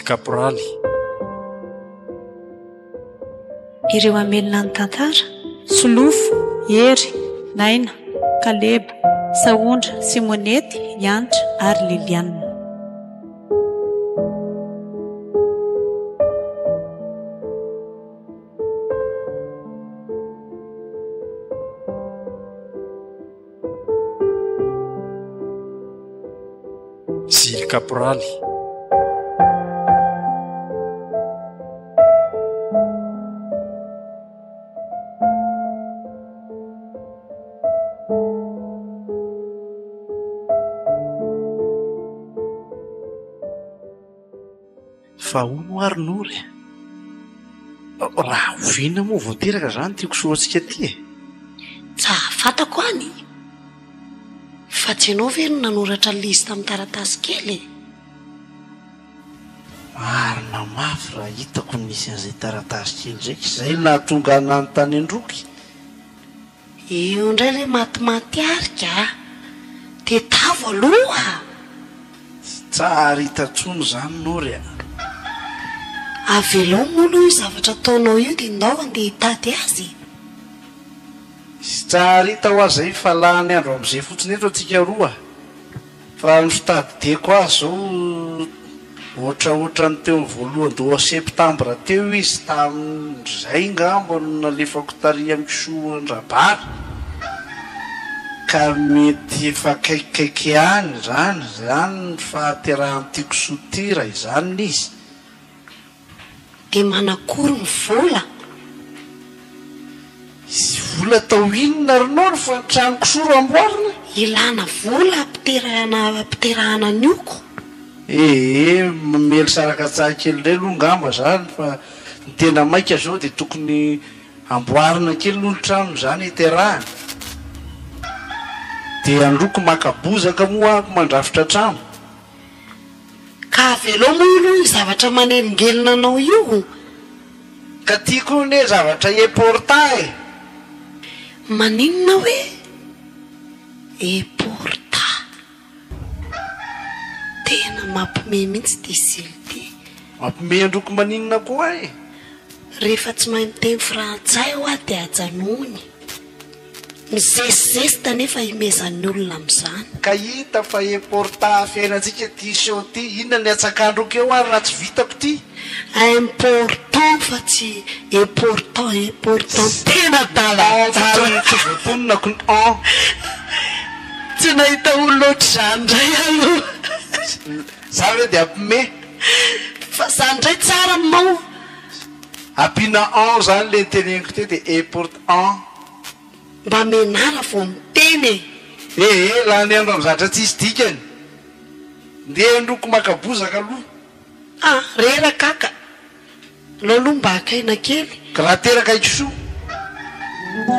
Kaporaly. Ireo hamelona ny tantara, Solofo, Hery, Naina, Kaleba, Sahondra, Simonety, Hanitra ary Liliane. Zily Kaporaly. Fa hono hoa ry Noro e! Raha oviana moa vao teraka izany ity kisoantsika ity e? Tsa fantako any! Fa tsy ianao ve no nanoratra an'ilay izy tamin'ny taratasy kely e? Marina mafy raha hitako ny nisy an'izay taratasy kely izay, izay no nahatonga ahy nanontany an-droky. Io indray ilay matimaty arika a! Tetavo aloha! Tsy tsara hita intsony izany Nory a! Avelao moa aloha io zavatra ataonao io dia ndao andeha hitady azy e! Tsy tsara hita hoa izay fa lany andro amin'izay fotsiny eto antsika roa. Fa ny fitadidiako azy zao ohatraohatran'ny teo amin'ny voalohandoha septambra teo izy tamin'izay ngamba no nalefako tary amin'ny kisoa an-dRabary ka mety efa akaikikaiky ihany izany izany ny fahaterahan'ity kisoa ity raha izany ny izy. Dia manakory ny vola? Hisy vola atao inona ry Noro fa trano kisoa ro amboarina? Ilana vola ampiterahana ampiterahana ny oko. Ee, mamely sarakatsaha kely indray aloha ngamba zany fa ny tena maika zao dia tokony amboarina kely aloha ny trano zany hiterahana. Dia androko maka bozaka moa ako mandrafitra trano. Ka avelao moa aloha io zavatra manelingelina anao io. Ka ty koa anie zavatra important e! Maninona hoe important? Tena mampime mihitsy ity zily ity. Mampime androko maninona koa e! Rehefa tsy mahay miteny frantsay hoa dia ajanony. Mizesizesta nefa imezan'ny olona amin'izany. Ka hita fa important fiainantsika ity seho ity, inona ny hatsakandroko eo ary raha tsy vitako ity? Important fa tsy important important tena adaladala. Tsy voatononako ny en. Tsy nahita olona ohatr'izany indray aho aloha. Za ve dia ampime? Fa zany indray tsara aminao. Ampiana en zany le niteneniko teo dia import en. Mba menara vao miteny e! Ee, lany andro am zatra tsisy dikany. Ndeha handroko maka bozaka aloha. Ah, reraka aka. Aleo aloha mba haka aina kely. Ka raha teraka i kisoa.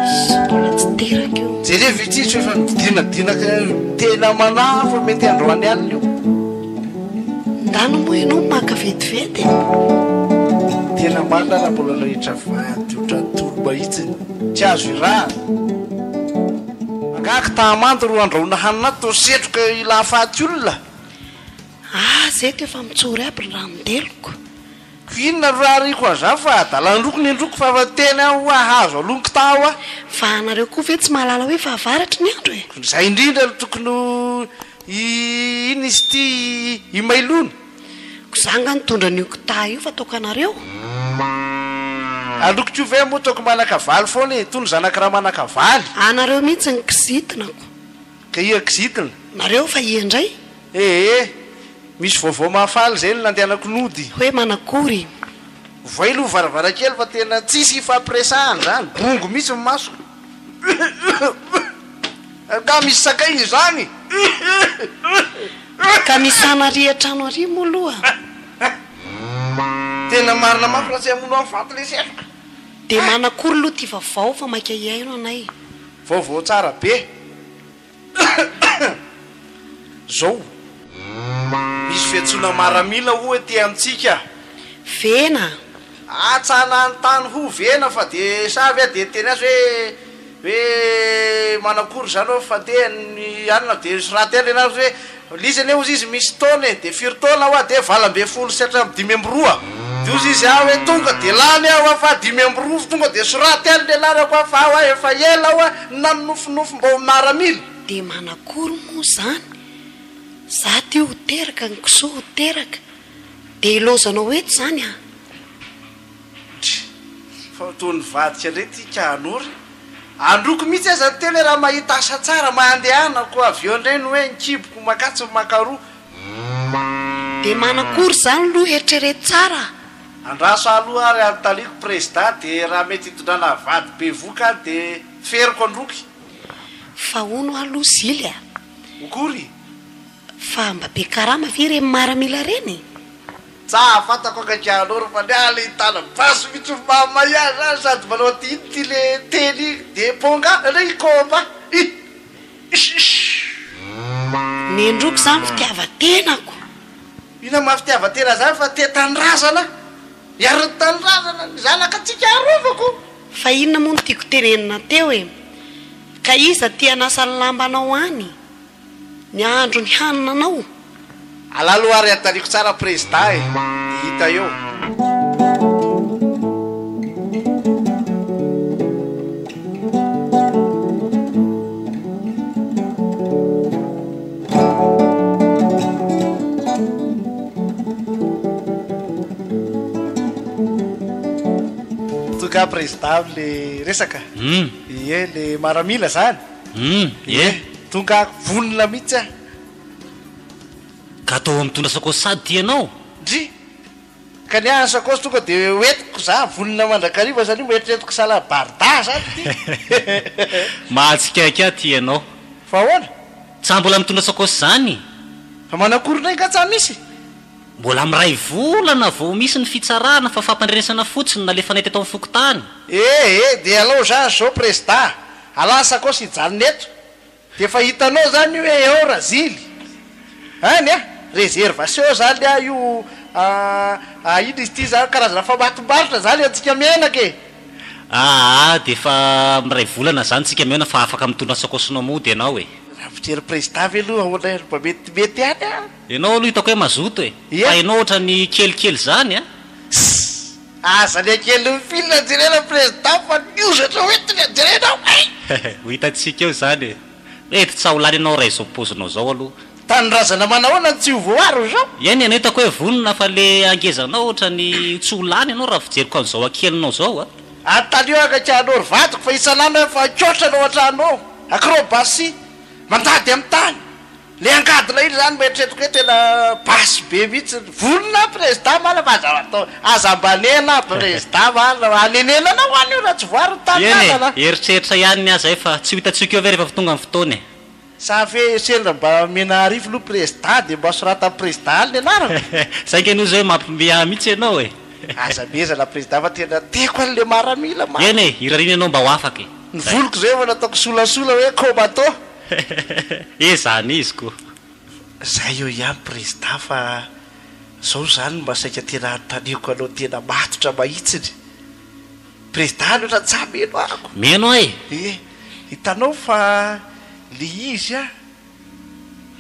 Iss, mbola tsy teraka io. Jereo ity sao efa midinadinaka tena manahy fa mety androany alina io. Ndana moa ianao maka vetivety e. Tena marina raha mbola nahitra vady ohatran'ny toro mahitsiny. Tsy azo irahana. Angaha kitaha-manta ro andrahoina hanina ato toa setroka hilahafaty olona. Ah, zay to efa mitsory aby ny ranon-deloko. Ko inona ro rariko an'izany fa adalan-droko ny androko fa efa niteny aho hoa hahazo aloha ny kitaha hoa. Fa anareo koa ve tsy mahalala hoe fahavaratra ny andro e? Ko izay indrindra no tokony ho i inona izy ity i Mailona. Ko za nga nitondra an'io kitaha io fa ataoko anareo? Androko ko ve moa toako manakavaly foana e, itony zanak'i Ramanakavaly. Anareo mihitsy ny kizitina ko. Ka iha kizitina? Nareo fa iha indray? Ee, misy vaovao mahafaly izay no nandehanako nody. Hoe manakory? Voay aloha varavarankely fa tena tsisy ifampiresahana izany, bongo mihitsy ny masoko. Angaha misy sakay izany? Ka misy anary an-trano ary moa aloha? Tena marina mafy raha tsy hamono ahy faty ilay setroka. Dia manakory aloha ity vaovao fa maika hihaino anay. Vaovao tsara be. Zao. Misy fiantsoana maramila ho'a ety amintsika. Vena. Atsana ny tany ho vena fa de savy aho de niteny azy hoe. Hoe manakory zany oa fandeha ny alina de soraty any ianareo hoe lizy anie ozy izy misy taona e de firy taona hoa de 18 sy hatramin'ny 52 de ozy izy ah hoe tonga de lany aho hoa fa 52 tonga de soraty any ny anarako hoa fa hoa efa ela hoa nanonofinofy mba ho miaramila. De manakory moa zany? Za ty ho teraka ny kisoa ho teraka de ilaozanao eto zany ah? Dry. Fa toa nivadika indray ity ka Anory. Androko mihitsy aza ny teny hoe raha mahita asa tsara mba handehanako avy eo indray ny hoe ny kiboko makatsy ny makaroa. Dia manakory izany loha eritrereto tsara a! Andraso aloha ary anontaniako prezida dia raha mety hitondrana vady bevoka any dia feriko androky. Fa hono aloha Zily a! Okory? Fa mba be karama ve ireny maramila ireny e? Tsa fantako akaiky anao ry fa ny ahy le hitana basy mitsy mahamay ahy zany sady manao aty ino ty le teny iny de ponga ndray combat ih ish ish. Nendroko zany fitiavan-tenako. Inona maha fitiavan-tena zany fa tia tanindrazana hiaro ny tanindrazana ny zanaka tsika arovako. Fa inona moa no tiako tenenina teo e? Ka iza ty hanasa ny lambanao any? Ny hahandro ny hanina anao? Alalo ary antariko tsara prezida e! De hita eo. Tonga prezida amle resaka. Ie le maramila zany. Humm Ie, e! tonga aho, vonona mihitsy aho. Ka atao mitondra sakaosy sady ty ianao? Ndry! Ka ny ahy ny sakaosy tonga de hoentiko za, vonona mandrakariva satria mba eritreretiko sahala barda zany ty. Mahatsikaiky ahy ty ianao. Fa ahoana? Tsa mbola mitondra sakaosy zany? Fa manakory ndray nga tsa misy? Mbola miray volana vao misy ny fitsarana fa fampandrenesana fotsiny nalefanay teto amin'ny fokontany. Eh eh, de alao zany zao prezda, alà sakaosy hijanona eto, de efa hitanao zany io hoe eo Razily any a, reservation zany a io a ino izy ity zany karazana famatim-barotra zany antsika miainaka e. Aa de efa miray volana zany tsika mihaona fa afaka mitondra ny sakaosinao mody ianao e. Raha fijery prezda ve aloha ahoana e, mba metimety ihany a. Ianao aloha hitako hoe mazoto e. Ie. Fa ianao ohatran'ny kelikely zany a. Sss! Aza ny hakelin'ny film jerena président fa ny hozatra ho entiny jerena ao ay! Ho hitantsika eo izany e! Mety tsy ho lany ianao raha izao paozinao izao aloha. Tanindrazana manahoana no tsy ho voaaro izao? Eny e, hitako hoe vonona fa le hangezanao ohatrany tsy ho lany ianao raha fijeriko an'izao hakelinao izao a! Antalio akaiky anao ry vadiko fa isan'andro aho efa ankoatra anao an-trano ao. Acrobatie, mandady amin'ny tany. Le angadina iny zany eritreretiko hoe tena basy be mihitsy, vonona aho prezida marina fa aza atao, aza ambanena aho prezida marina fa hanenenana ho an'io raha tsy voaro ny tanindrazana. Eny e, eritreritra ihany ny ahy zay fa tsy ho hitantsika eo ve rehefa tonga ny fotoana e. Sa ve sendra mba omena arivo aloha prezida de mba soratan'i prezida any ny anarako? Saingy anie zay mampiomehy ahy mihitsy ianao e. Aza mihezana prezida fa tena tiako an'le maramila marina. Eny e, irariana ianao mba ho afaka e. Ny Zay. voloko zao efa nataoko solasola hoe comato. He zany izy ko. Zay eo ihany prezida fa zao zany mba saika tena anontaniako anao tena matotra mahitsiny. Prezida any ohatran'ny tsa mino ahako. Mino aho e! Ee, hitanao fa le izy a,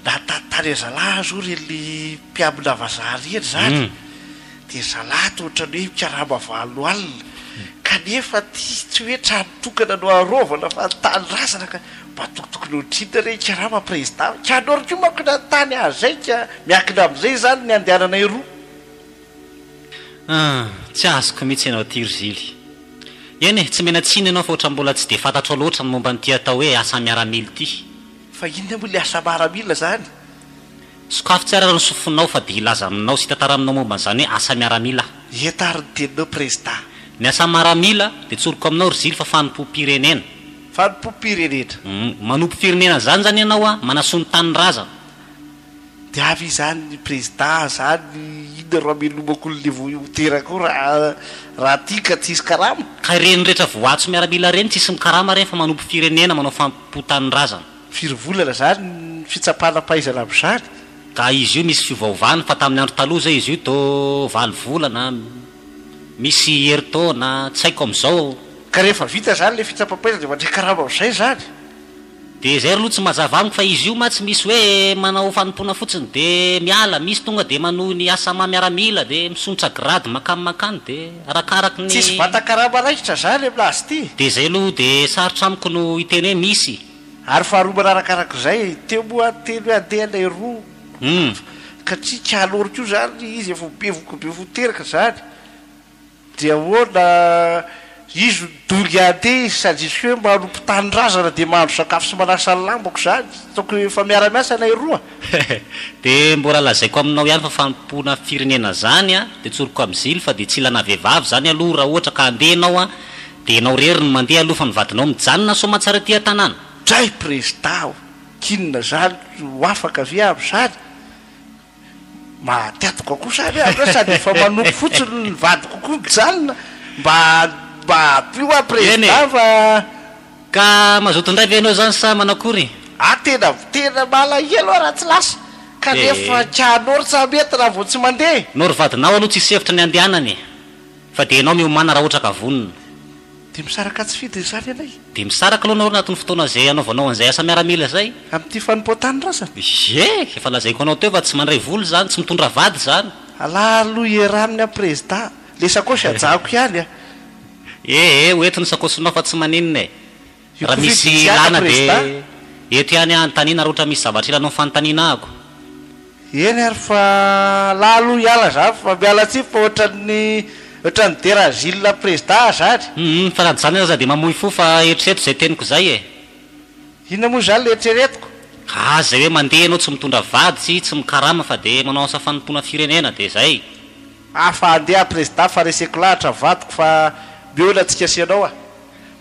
nahatantany an'zalahy aza ory le mpiambina vazaha reny zany, de zalahy toa ohatran'ny hoe mikarama valo alina, kanefa ty tsy hoe trano tokana no arovana fa ny tanindrazana ka mba tokotokony ohatrinona re hikarama prezida, ka anao koa manko nanontany azy zay ka miankina amizay zany ny andehananay roa. Hum, tsy azoko mihitsy ianao ity ry Zily. Eny e, tsy mena-tsiny ianao fa ohatran'ny mbola tsy dia fantatrao loatra ny momba an'ity atao hoe asa miaramila ity. Fa inona moa ilay asa maramila zany? Sokafy tsara ary ny sofinao fa dia hilaza aminao sy hitantara aminao momba an'izany hoe asa miaramila aho. Heta ary ny teninao Prezida. Ny asa maramila dia tsoriko aminao ry Zily fa fanompoam-pirenena. Fanompoam-pirenena. Hum, manompo firenena izany izany ianao an, manasoa ny tanindrazana. Dia avy izany ny Prezida zany inona ro hamelomako ny levo ho teraka eo raha raha aty ka tsisy karama. Ka ireny rehetra voaantso miaramila ireny tsisy mikarama ireny fa manompo firenena, manao fanompoan-tanindrazana. Firy volana zany ny fitsapana-pahaizana amin'izany? Ka izy io misy fiovaovany fa tamin'ny andro taloha zay izy io tô valo volana, misy herintaona, tsy haiko amin'izao. Ka rehefa vita zany le fitsapam-pahaizana de mandray karama amizay zany? De zay aloha tsy mazava amiko fa izy io ma tsy misy hoe manao fanompoana fotsiny de miala, misy tonga de manohy ny asa maha miaramila de misondrotra grade mankany mankany de arakaraky ny. Tsisy vatan-karama raikitra zany amin'azy ity? De zay aloha de sarotra amiko no hiteny hoe misy. Ary faharoa manarakarak'izay, teo moa aho niteny hoe andeha ilay roa ka tsy kalo koa zany izy efa ho bevoka be ho teraka zany. Dia ahoana, izy no dongy handeha izy sady izy koa hoe manompo tanindrazana dia mahandro sakafo sy manasa ny lambako izany, ataoko efa miara-miasa ilay roa. Dia mbola lazaiko aminao ihany fa fanompoana firenena zany an, dia tsoriko amin'i Zily fa dia tsy ilana vehivavy zany aloha raha ohatra ka handeha ianao an, dia ianao irery no mandeha aloha fa ny vadinao mijanona soamantsara aty an-tanàna. Dray prezida o! K'inona zany ho afaka ve amin'izany? Maty atoka kosa ary aho ndray sady efa manompo fotsiny ny vadiko koa mijanona mba mba ampio aho Eny e! prezida fa. Ka mazoto indray ve ianao izany sa manakory? Ah tena tena malahelo aho raha tsy lasa kanefa Ee. ka nor tsa mety raha vao tsy mandeha. Nor vadinao aloha tsisy hevitra ny handehanany e! Fa dia ianao miomàna raha ohatra ka vonona. Dia misaraka tsy fidiny izany ianay. Dia misaraka aloha nareo anatin'ny fotoana izay anaovanao an'izay asa miaramila izay. Amin'ity fanompoan-tanindrazana. Ie, efa lazaiko anao teo fa tsy mandray vola izany, tsy mitondra vady izany. Alà aloha iaraha-aminy an prezida, le sakaosy hajako ihany a. Ee, ho eto ny sakaosinao fa tsy maninona e. Io Raha koa ve misy dia tsy haka ilana prezida? dia eto ihany aho anontaniana raha ohatra misy zavatra ilanao fanontaniana ahako. Eny ary fa alà aloha hiala za fa miala tsiny fa ohatran'ny ohatran'ny deragile prezida aho zany. Humm fa na izany aza dia mamoy fo fa eritrereto izay teniko izay e. Inona moa izany le eritreretiko? Ah zay hoe mandeha ianao tsy mitondra vady sy tsy mikarama fa dia manao asa fanompoana firenena dia zay. Ah fa andeha prezida fa reseko lahatra vadiko fa mihaona tsika sy ianao ah.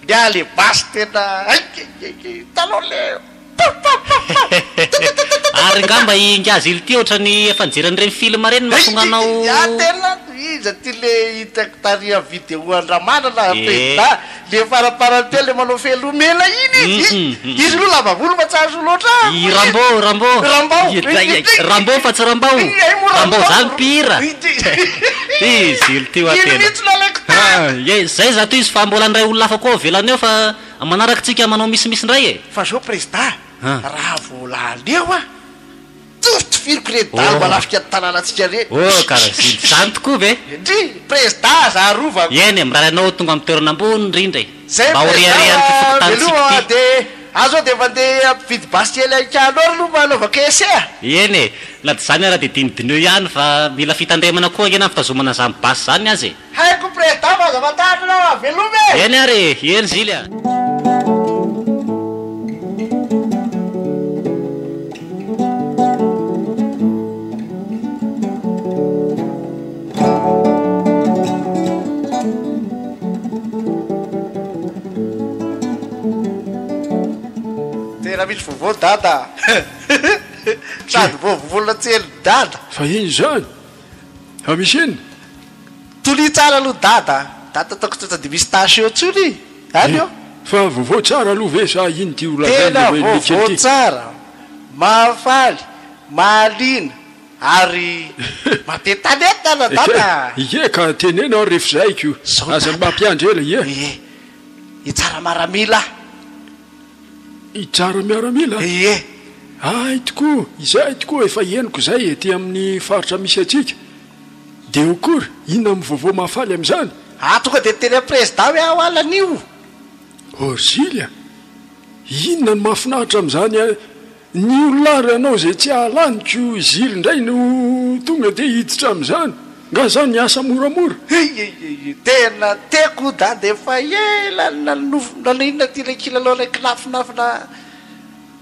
Mialy le basy tena aikaikai hitanao le Ary ngamba i ingahy Zily ty otrany efa nijery an'ireny film ireny no mahatonga anao. Ya tena iza ty le hitako tary am video an-dRamanana prezida le faraparany teo le manao fehiloha mena iny izy izy aloha lava volo fa tsy azo loatra I Rambo Rambo Rambao Rambo fa tsy Rambao Rambao zany mpihira I Zily ty hoa Iny tena mihitsy nalaiko tahaka. Ye zay zato izy fa mbola handray olona hafa koa ao ivelany ao fa manaraka tsika manao misimisy ndray e. Fa zao prezida raha vao lany eo a tofitifiriko ireny dahalo manafika ny tanànantsika ireny. Oh kara Zily zany tokoa ve? Ndry prezida aza arovako. Eny e mirary anao ho tonga amin'ny toerana ambony indrindra e. Zay Mba ho prezida reharehan'ity fokontanintsika veloma ity. de aho zao de mandeha mpividy basy kely ahikanao aloha mba hanaovako essai a. Eny e, na dia izany ara dia dinidiniho ihany fa mila fitandremana koa ange na ny fitazomana izany basy izany aza e. Haiko prezida fa aza matahotra anao a, veloma e. Eny ary e, eny Zily a. Tena misy vaovao dada a! Sady voavolona tsy ela dada. Fa inn izany? Fa misy inona? Tonia tsara aloha dada a! Dada ataoko tsy dia misy tâche eo intsony e! Any ô! Fa vaovao tsara aloha ve sa inn ity ho lazaina Tena hoe mety vaovao ity? tsara, mahafaly, mahaliana ary mampientanentana dada a! Ie ka teneno aho ref zay ko! Zao Aza dada mampiandry ela ie! Ie! Hitsara maramila aho! Hitsara miaramila? Ie! Hay tokoa, izay tokoa efa henoko izay ety amin'ny faritra misy antsika. Dia okory, inona no vaovao mahafaly amin'izany? Ah tonga dia niteny amin'ny prezida hoe aho ala an'io. Orzily a! Inona no mahafinaritra amin'izany a? Ny olona ary anao izay tsy hahalaniko i Zily indray no tonga dia hiditra amin'izany? Nga zany hiasa moramora? Eyeyeye tena tiako dada efa ela nanofy nanao inona ty ilay kilalao ilay kinafinafina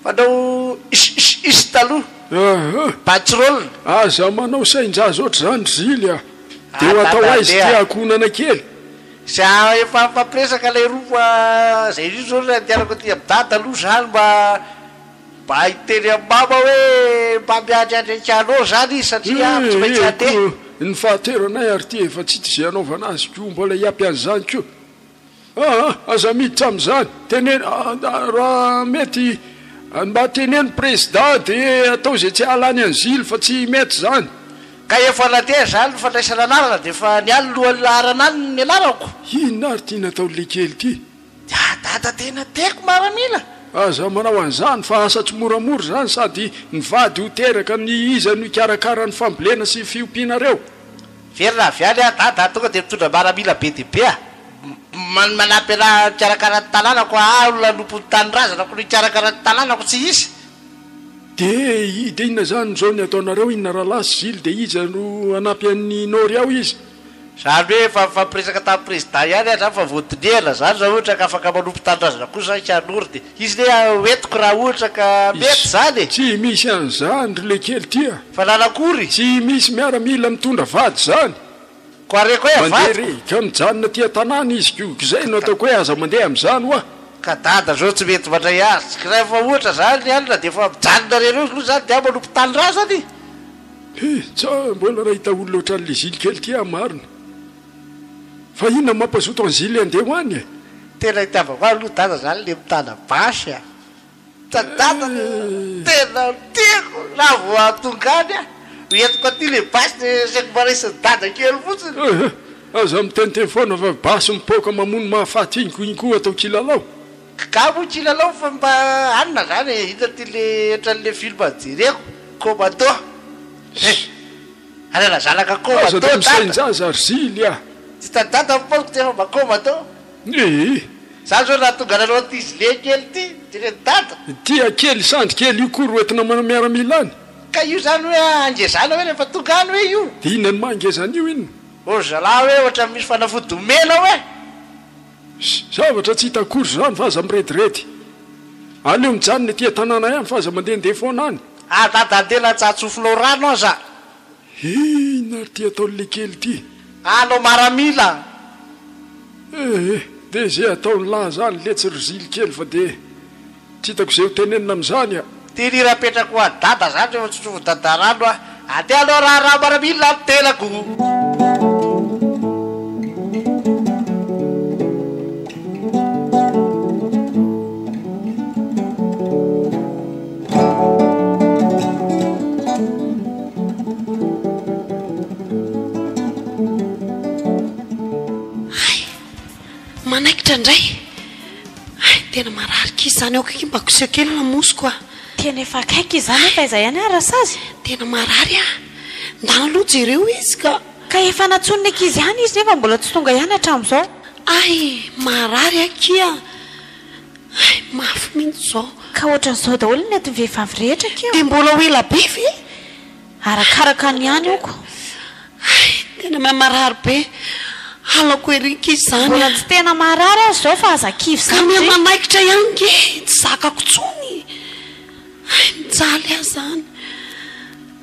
Manao ish ish ish taloha. Aha. Batrol. Aza manao sain-jaza ohatr'izany ry Zily a! Dia ho atao aiza ity ankohonana kely? Za efa nifampiresaka ilay roa fa zay indrindra zao no andehanako aty amin'i dada aloha zany mba mba hiteny amin'i mama hoe mba miandriandry ankianao zany izy satria aho tsy maintsy handeha. Ny fahateranay ary ity efa tsy hita izay hanaovana azy koa mbola hiampy an'izany koa. Aa aza miditra amin'izany, teneno raha mety mba teneno prezida de atao izay tsy hahalany an'i Zily fa tsy mety izany. Ka efa nandeha izany ny fandraisana anarana dia efa nialy lohan'ny laharana any ny anarako. Inona ary ity nataon'ilay kely ity? Dia dada tena tiako maramila. Aza manao an'izany fa asa tsy moramora izany sady ny vady ho teraka ny iza no hikarakara ny fambolena sy fiompianareo. Miverina avy any aho dada tonga dia mitondra maramila be dia be ah. Manampy anah mikarakara ny tanànako ah olona hanompo ny tanindrazana ko no hikarakara ny tanànako tsy hisy. Dia dia inona izany izao ny ataonareo inona rahalahy sy zily dia iza no hanampy an'i Nory ao izy? Zany hoe efa nifampiresaka tamin'ny président ihany aho zany fa vao dinihana zany raha ohatra ka afaka manompo tanindrazana kosa i Nory dia izy ne ho entiko raha ohatra ka mety zany e! Tsy misy an'izany ry lekely ty a! Fa nanakory? Tsy misy miaramila mitondra vady zany! Ko areko hoe Mandeha avadiko. re, ka mijanona aty an-tanàna izy ko, k'izay no ataoko hoe aza mandeha amin'izany hoa. Ka dada zao tsy mety mandray azy, ka rehefa ohatra zany alina dia efa mijanona rereo aloha zany dia manompo tanindrazana e! He, tsa mbola nahita olona ohatran'le zily kely ty aho marina. Fa inona no mampazoto an'i zily handeha ho any e? Tena itiavako ahy aloha dada zany le mitana basy a! Tadadako tena tiako raha vao tonga any aho hoentiko aty le basy de asaiko mba raisin'i dada kely fotsiny. Ehe, aza miteniteny foana fa basy mipoaka mamono mahafaty iny ko iny koa atao kilalao. K'gaha moa kilalao fa mba anona zany e, inona ty le otran'le film jereko, commando eh, anana zanaka commando Aza de dada. misain-jaza ry zily a! Tsy hitan'i dada ny paoziko de efa mba commando. Ee. Za zao raha tonga nanao an'ity gilet kely ity, jeren'i dada. Ity kely sandry kely io koa ro entina manao miaramila any. Ka io zany hoe hangezana hoe rehefa tonga any hoe io? Dia inona no maha ngeza an'io inona? Ô ry zalahy hoe ohatran'ny misy fanafody omena hoe? Zavatra tsy hita akory izany fa aza mirediredy. Aleo mijanona ety an-tanàna ihany fa aza mandehandeha foana any. Ah dada andeha latsaha-tsofinao rano aza. Inona ary ity ataon'ilay kely ity? Allo maramila! Eh eh, dia izay ataon'lah zany letsy ry zily kely fa dia tsy hitako izay ho tenenina amin'izany a! Ty ny hira apetrako ho an'i dada zany rehefa tsotrovin'i dada rano a! Andeha aloha raharaha maramila ny tenako! Hay! Manaikitra indray! Hay! Tena marary k'izany izany, aoka akia mba koseho kely ny lamosiko a! Tena efa akaiky izany efa aiza ihany ary Rasazy? Tena marary aho! Ndana aloha jereo izy ka! Ka efa nantsoin'ny ankizy ihany izy nefa mbola tsy tonga ihany hatramin'izao. Hay! Marary akia! Hay, mafy mihitsy izao. Ka ohatran'izao daholo ny atin'ny vehivavy rehetra akia. Dia mbola ho ela be ve? Arakaraka ny any oko. Hay, tena miha marary be. Halako ery nky izany a. Mbola tsy tena marary aza izao fa aza kivy Ka izany miha re. manaikitra ihany nge, tsy zakako intsony. Hay, mijaly aho izany.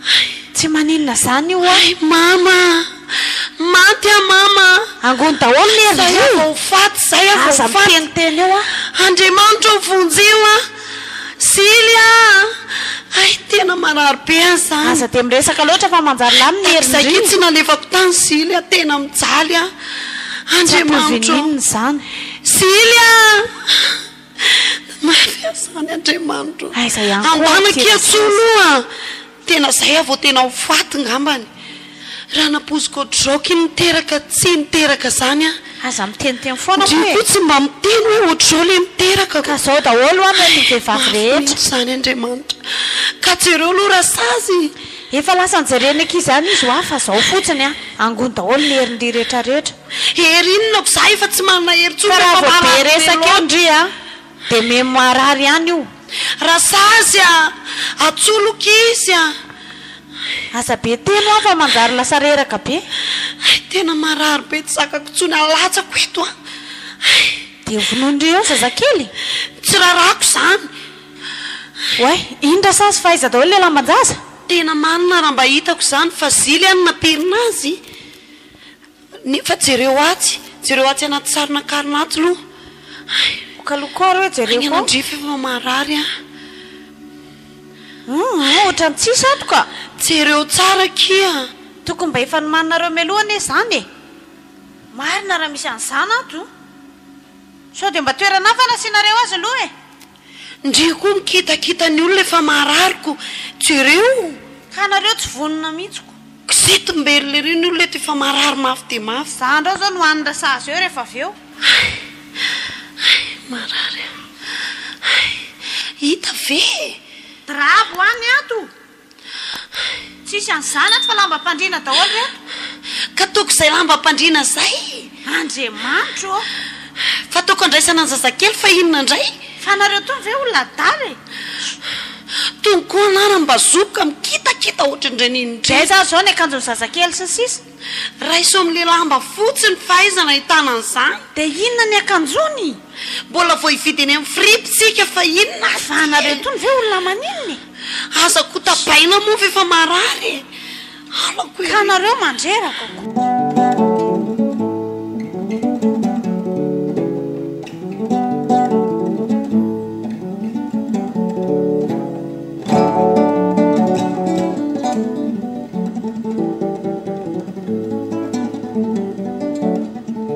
Hay. Tsy maninona izany io a. Hay mama a! Maty aho mama a! Angony daholo ny Zay herin-dry. aho vao ho faty, zay aho vao Aza ho faty. miteniteny eo a. Andriamanitra ô vonjeo aho. Zily a! Hay tena marary be aho izany. Aza dia miresaka loatra fa manjary lany ny Takizay herin-dry. akia tsy nalefako tany Zily a, tena mijaly aho. Tsy Andriamanitra ô. ampoizin'inona izany. Zily a! Mafy ahy izany Andriamanitra ô. Aiza ihany koa Andana aty akia ry tsolo zaza. a! Tena zay aho vao tena ho faty ngambany. Raha nampoiziko ohatr'izao ky niteraka tsy niteraka zany aho. Aza miteniteny foana Ndry moa e. koa tsy mba miteny hoe ohatr'izao le miteraka Ka zao daholo hoa ny an'ny vehivavy Mafy rehetra. mihitsy zany Andriamanitra. Ka jereo aloha rasazy. Efa lasa nijeren'ny ankizy any izy hoa fa zao fotsiny a. Angony daholo ny herin-dry retraretra. Hery inona ko za efa tsy manana hery tsony Fa raha rehefa vao be marary be resaka eo loatra. ndry a. Dia memy marary ihany io. Rasazy a! Atsoloky izy a! Aza be teny hoa fa manjary lasa reraka be. Hay tena marary be tsy zakako intsony alatsako eto a! Hay. Dia vonoin-dry eo ny zazakely? Tsy rarako izany. Oay, iny Rasazy fa aiza daholo ilay lamban-jaza? Tena marina raha mba hitako izany fa zily any nampirina azy. Nefa jereo atsy, jereo atsy anaty sary nakarina atsy loha. Hay. Okaloko ary hoe jereo Any koa. anandrify efa marary aho. Humm, ohatran'ny tsisy ato ka. Jereo tsara akia. Tokony mba efa nomaninareo mialoha anie izany e. Marina raha misy an'izany ato. Sao dia mba toerana hafa nasianareo azy aloha e. Ndry koa mikitakita ny olona efa marary ko. Jereo. Ka nareo tsy vonona mihitsy ko. Kizitim-belona ery ny olona eto efa marary mafy dia mafy. Za ndray zao no hanina sahaza eo rehefa avy eo. Hay! Hay! Marary aho. Hay! Hita ve e? Drabo any ato! Tsisy an'izany ato fa lambam-pandriana daholo reto. Ka toko izay lambam-pandriana izay. Andriamanitro ô! Fa toko andraisana ny zazakely fa inona indray? Fa nareo tony ve olona adala e? Tony koa anara mba zoka mikitakita ohatran'ireny iny indray. Aiza ary izao ny akanjon'ny zazakely sy ny sisa? Raiso amin'ilay lamba fotsy ny fahaizana ahitana an'izany. Dia inona ny akanjony? Mbola vao hividy eny amin'ny fripy tsika fa inona ary Fa anareo tony ve olona maninona e? Aza kotabaina moa fa efa marary e! Halako ery. Ka nareo mandreraka ko.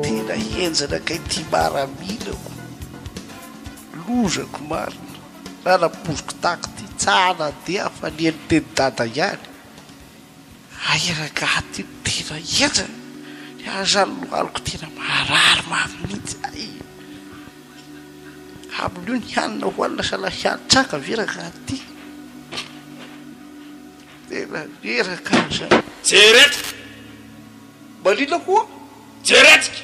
Tena henjana kay ty maramila ko. Lozako marina. Raha nampoiziko taky ty tsa nandeha fa nihaino teny dada ihany. Hay rangaha ty no tena henjana. Ny ahy zany lohaliko tena marary mafy mihitsy ay. Amin'io ny hanina hohanina sahala hiantsaka ve rangaha ty. Tena reraka aho zany. Jeretika. Marina koa. Jeretika.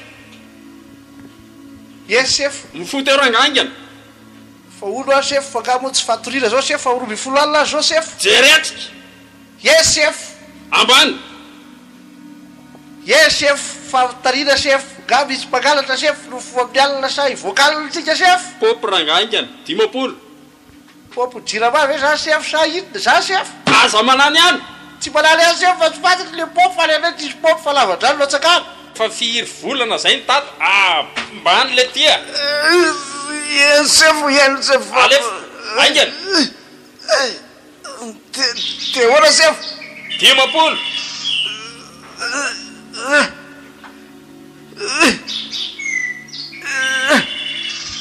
Yes chef. Mifoha teo rangaha haingana. Fa hono aho chef fa nga moa tsy fatoriana zao chef fa 12 alina aho zao chef. Jeretika. Yes chef. Ambany. Yes chef Fanontaniana chef, nga misy mpangalatra chef no mifoha amin'ny alina sa hivoaka alina tsika chef? Paopy rangaha haingana. 50. Paopy jirama ve zany chef sa inona zany chef? Aza manany any! Tsy manany any chef fa tsy fantatro le paopy fa ny anay tsisy paopy fa lavadrano no atsakana. Fa firy volana zay ny tato ah ambany le ty a! Eny chef, eny chef. Alefa! Haingana! Dia ahoana chef? 50!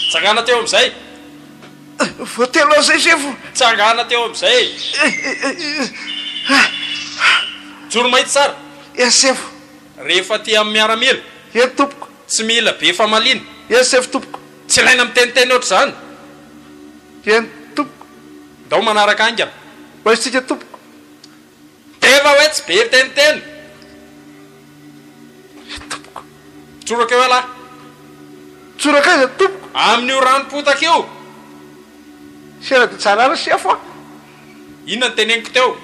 Tsangana teo amin'izay! Voatelo amin'izay sefo. Tsangana teo amin'izay. Joro mahitsy tsara. Eny sefo. Rehefa aty amin'ny miaramila. Eny tompoko. Tsy mila be famaliana. Eny sefo tompoko. Tsy ilaina miteniteny ohatr'izany. Eny tompoko. Ndao manaraka haingana. Ho aisintsika tompoko. Efa hoe tsy be teniteny. Tompoko. Tsoraka eo ialahy. Tsoraka aiza tompoko? Amin'io ranom-potaka io. Sera dia tsara ary sefo a. Inona no teneniko teo?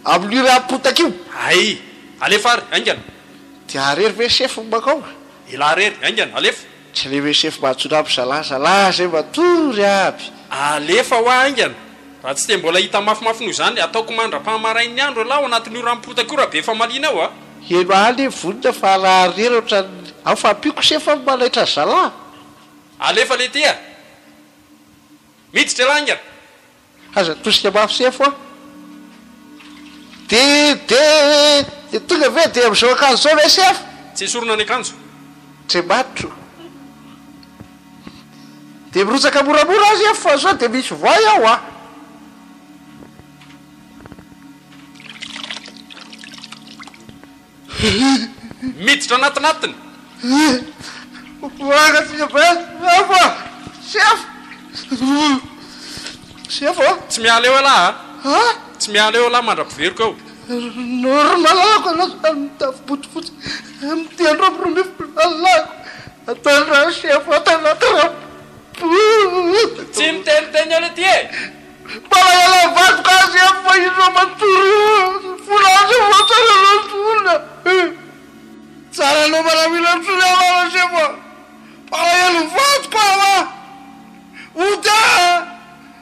Amin'io ranom-potaka io. Hay! Alefa ary, haingana. Dia arery ve sefo ny mankao? Elah rery, haingana, alefa. Tsy le hoe sefo mahatsona aby zalahy, zalahy zay matory aby. Alefa hoa haingana. Raha tsy dia mbola hita mafimafy noho izany, ataoko mandra-pahamarain'ny andro ialahy ao anatin'io ranom-potaka io raha be famaliana ao a! Heno aly vonona fa raha rery ohatran'ny ao fa ampiako sefo aho manaitra zalahy. Alefa letia a! Miditra ialahy haingana. Aza atosika mafy sefo a! De de de tonga ve de amizao akanjo zao ve sefo? Tsy esorina ny akanjo. Andriamanitro. De mirotsaka moramora aho sefo fa sao de misy voay ao a! Miditra anatinatiny. Mangatsiaka be sefo a! Sefo! Sefo a! Tsy miala eo ialahy a! A! Tsy miala eo ialahy mandra-piveriko eo. Normalako anao zany mitafy bodofotsy miteny romborombify lalako atao raha sefo ato anaty rap. Tsy miteniteny eo letia e! Malahelo ny vadiko aho sefo fa izy no matory eo fona aho sefo fa tsara anao intsony e! Tsara anao maramila intsony aho lala sefo a! Malahelo ny vadiko aho a! Mody aho a!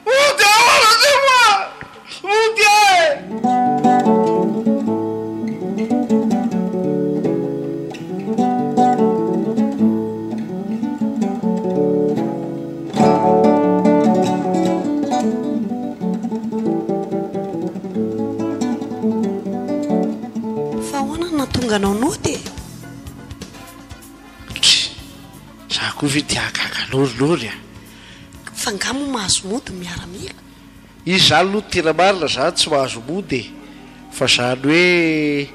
Mody aho lala sefo a! Mody aho e! Fa ahoana no nahatonga anao nody e? Dry, za koa ve dia hagaga lorilory a! Fa nga moa mahazo mody ny miaramila? Izy zany aloha tena marina zany tsy mahazo mody e! Fa zany hoe.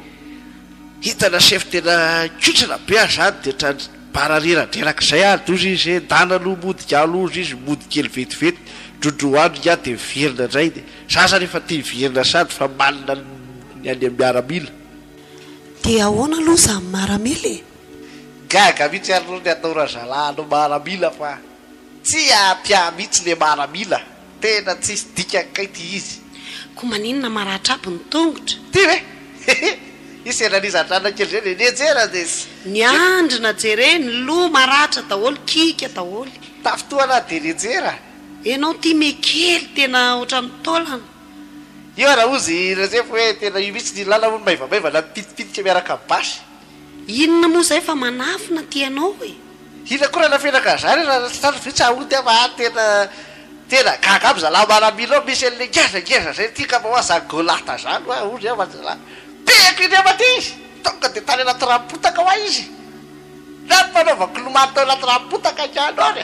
Hitana sefo tena kotrana be aho zany de otrany barareradraraka zay aho doza izy e, ndana aloha mody ka aloha izy mody kely vetivety drodro andro ingahy de miverina ndray de za zany efa te hiverina sady fa malina ny any am miaramila. De ahoana aloha zany maramila e? Gaga mihitsy aloha ny atao razalahy anao maramila fa tsy ampy ahy mihitsy le maramila. Tena tsisy dikany kay ty izy. Ko maninona maratra aby ny tongotra? Ty ve? Hehe! I sendra nizandrana kely zay de nianjera de tsy. Ny andrina jere, ny loha maratra daholo, kika daholo. Tafintohana de nianjera. Enao ty me kely tena ohatran'ny taolana. Io ara ozy Rasefo hoe tena io mihitsy ny lala hono maivamaivana mipitipitika miaraka am basy. Inona moa zay fa manafina ty anao e! Inona koa raha nafenaka an'izany raha tsy tratra ve tsy haody aho fa tena tena gaga aby zalahy maramila ao misy an'le ngeza ngeza zay ty ka mba hoa zany golata zany hoa ozy aho fa zalahy pehako indray mandeha izy tonga de tany anaty ranom-potaka hoa izy nampanaovako lomano tao anaty ranom-potaka akia anao ary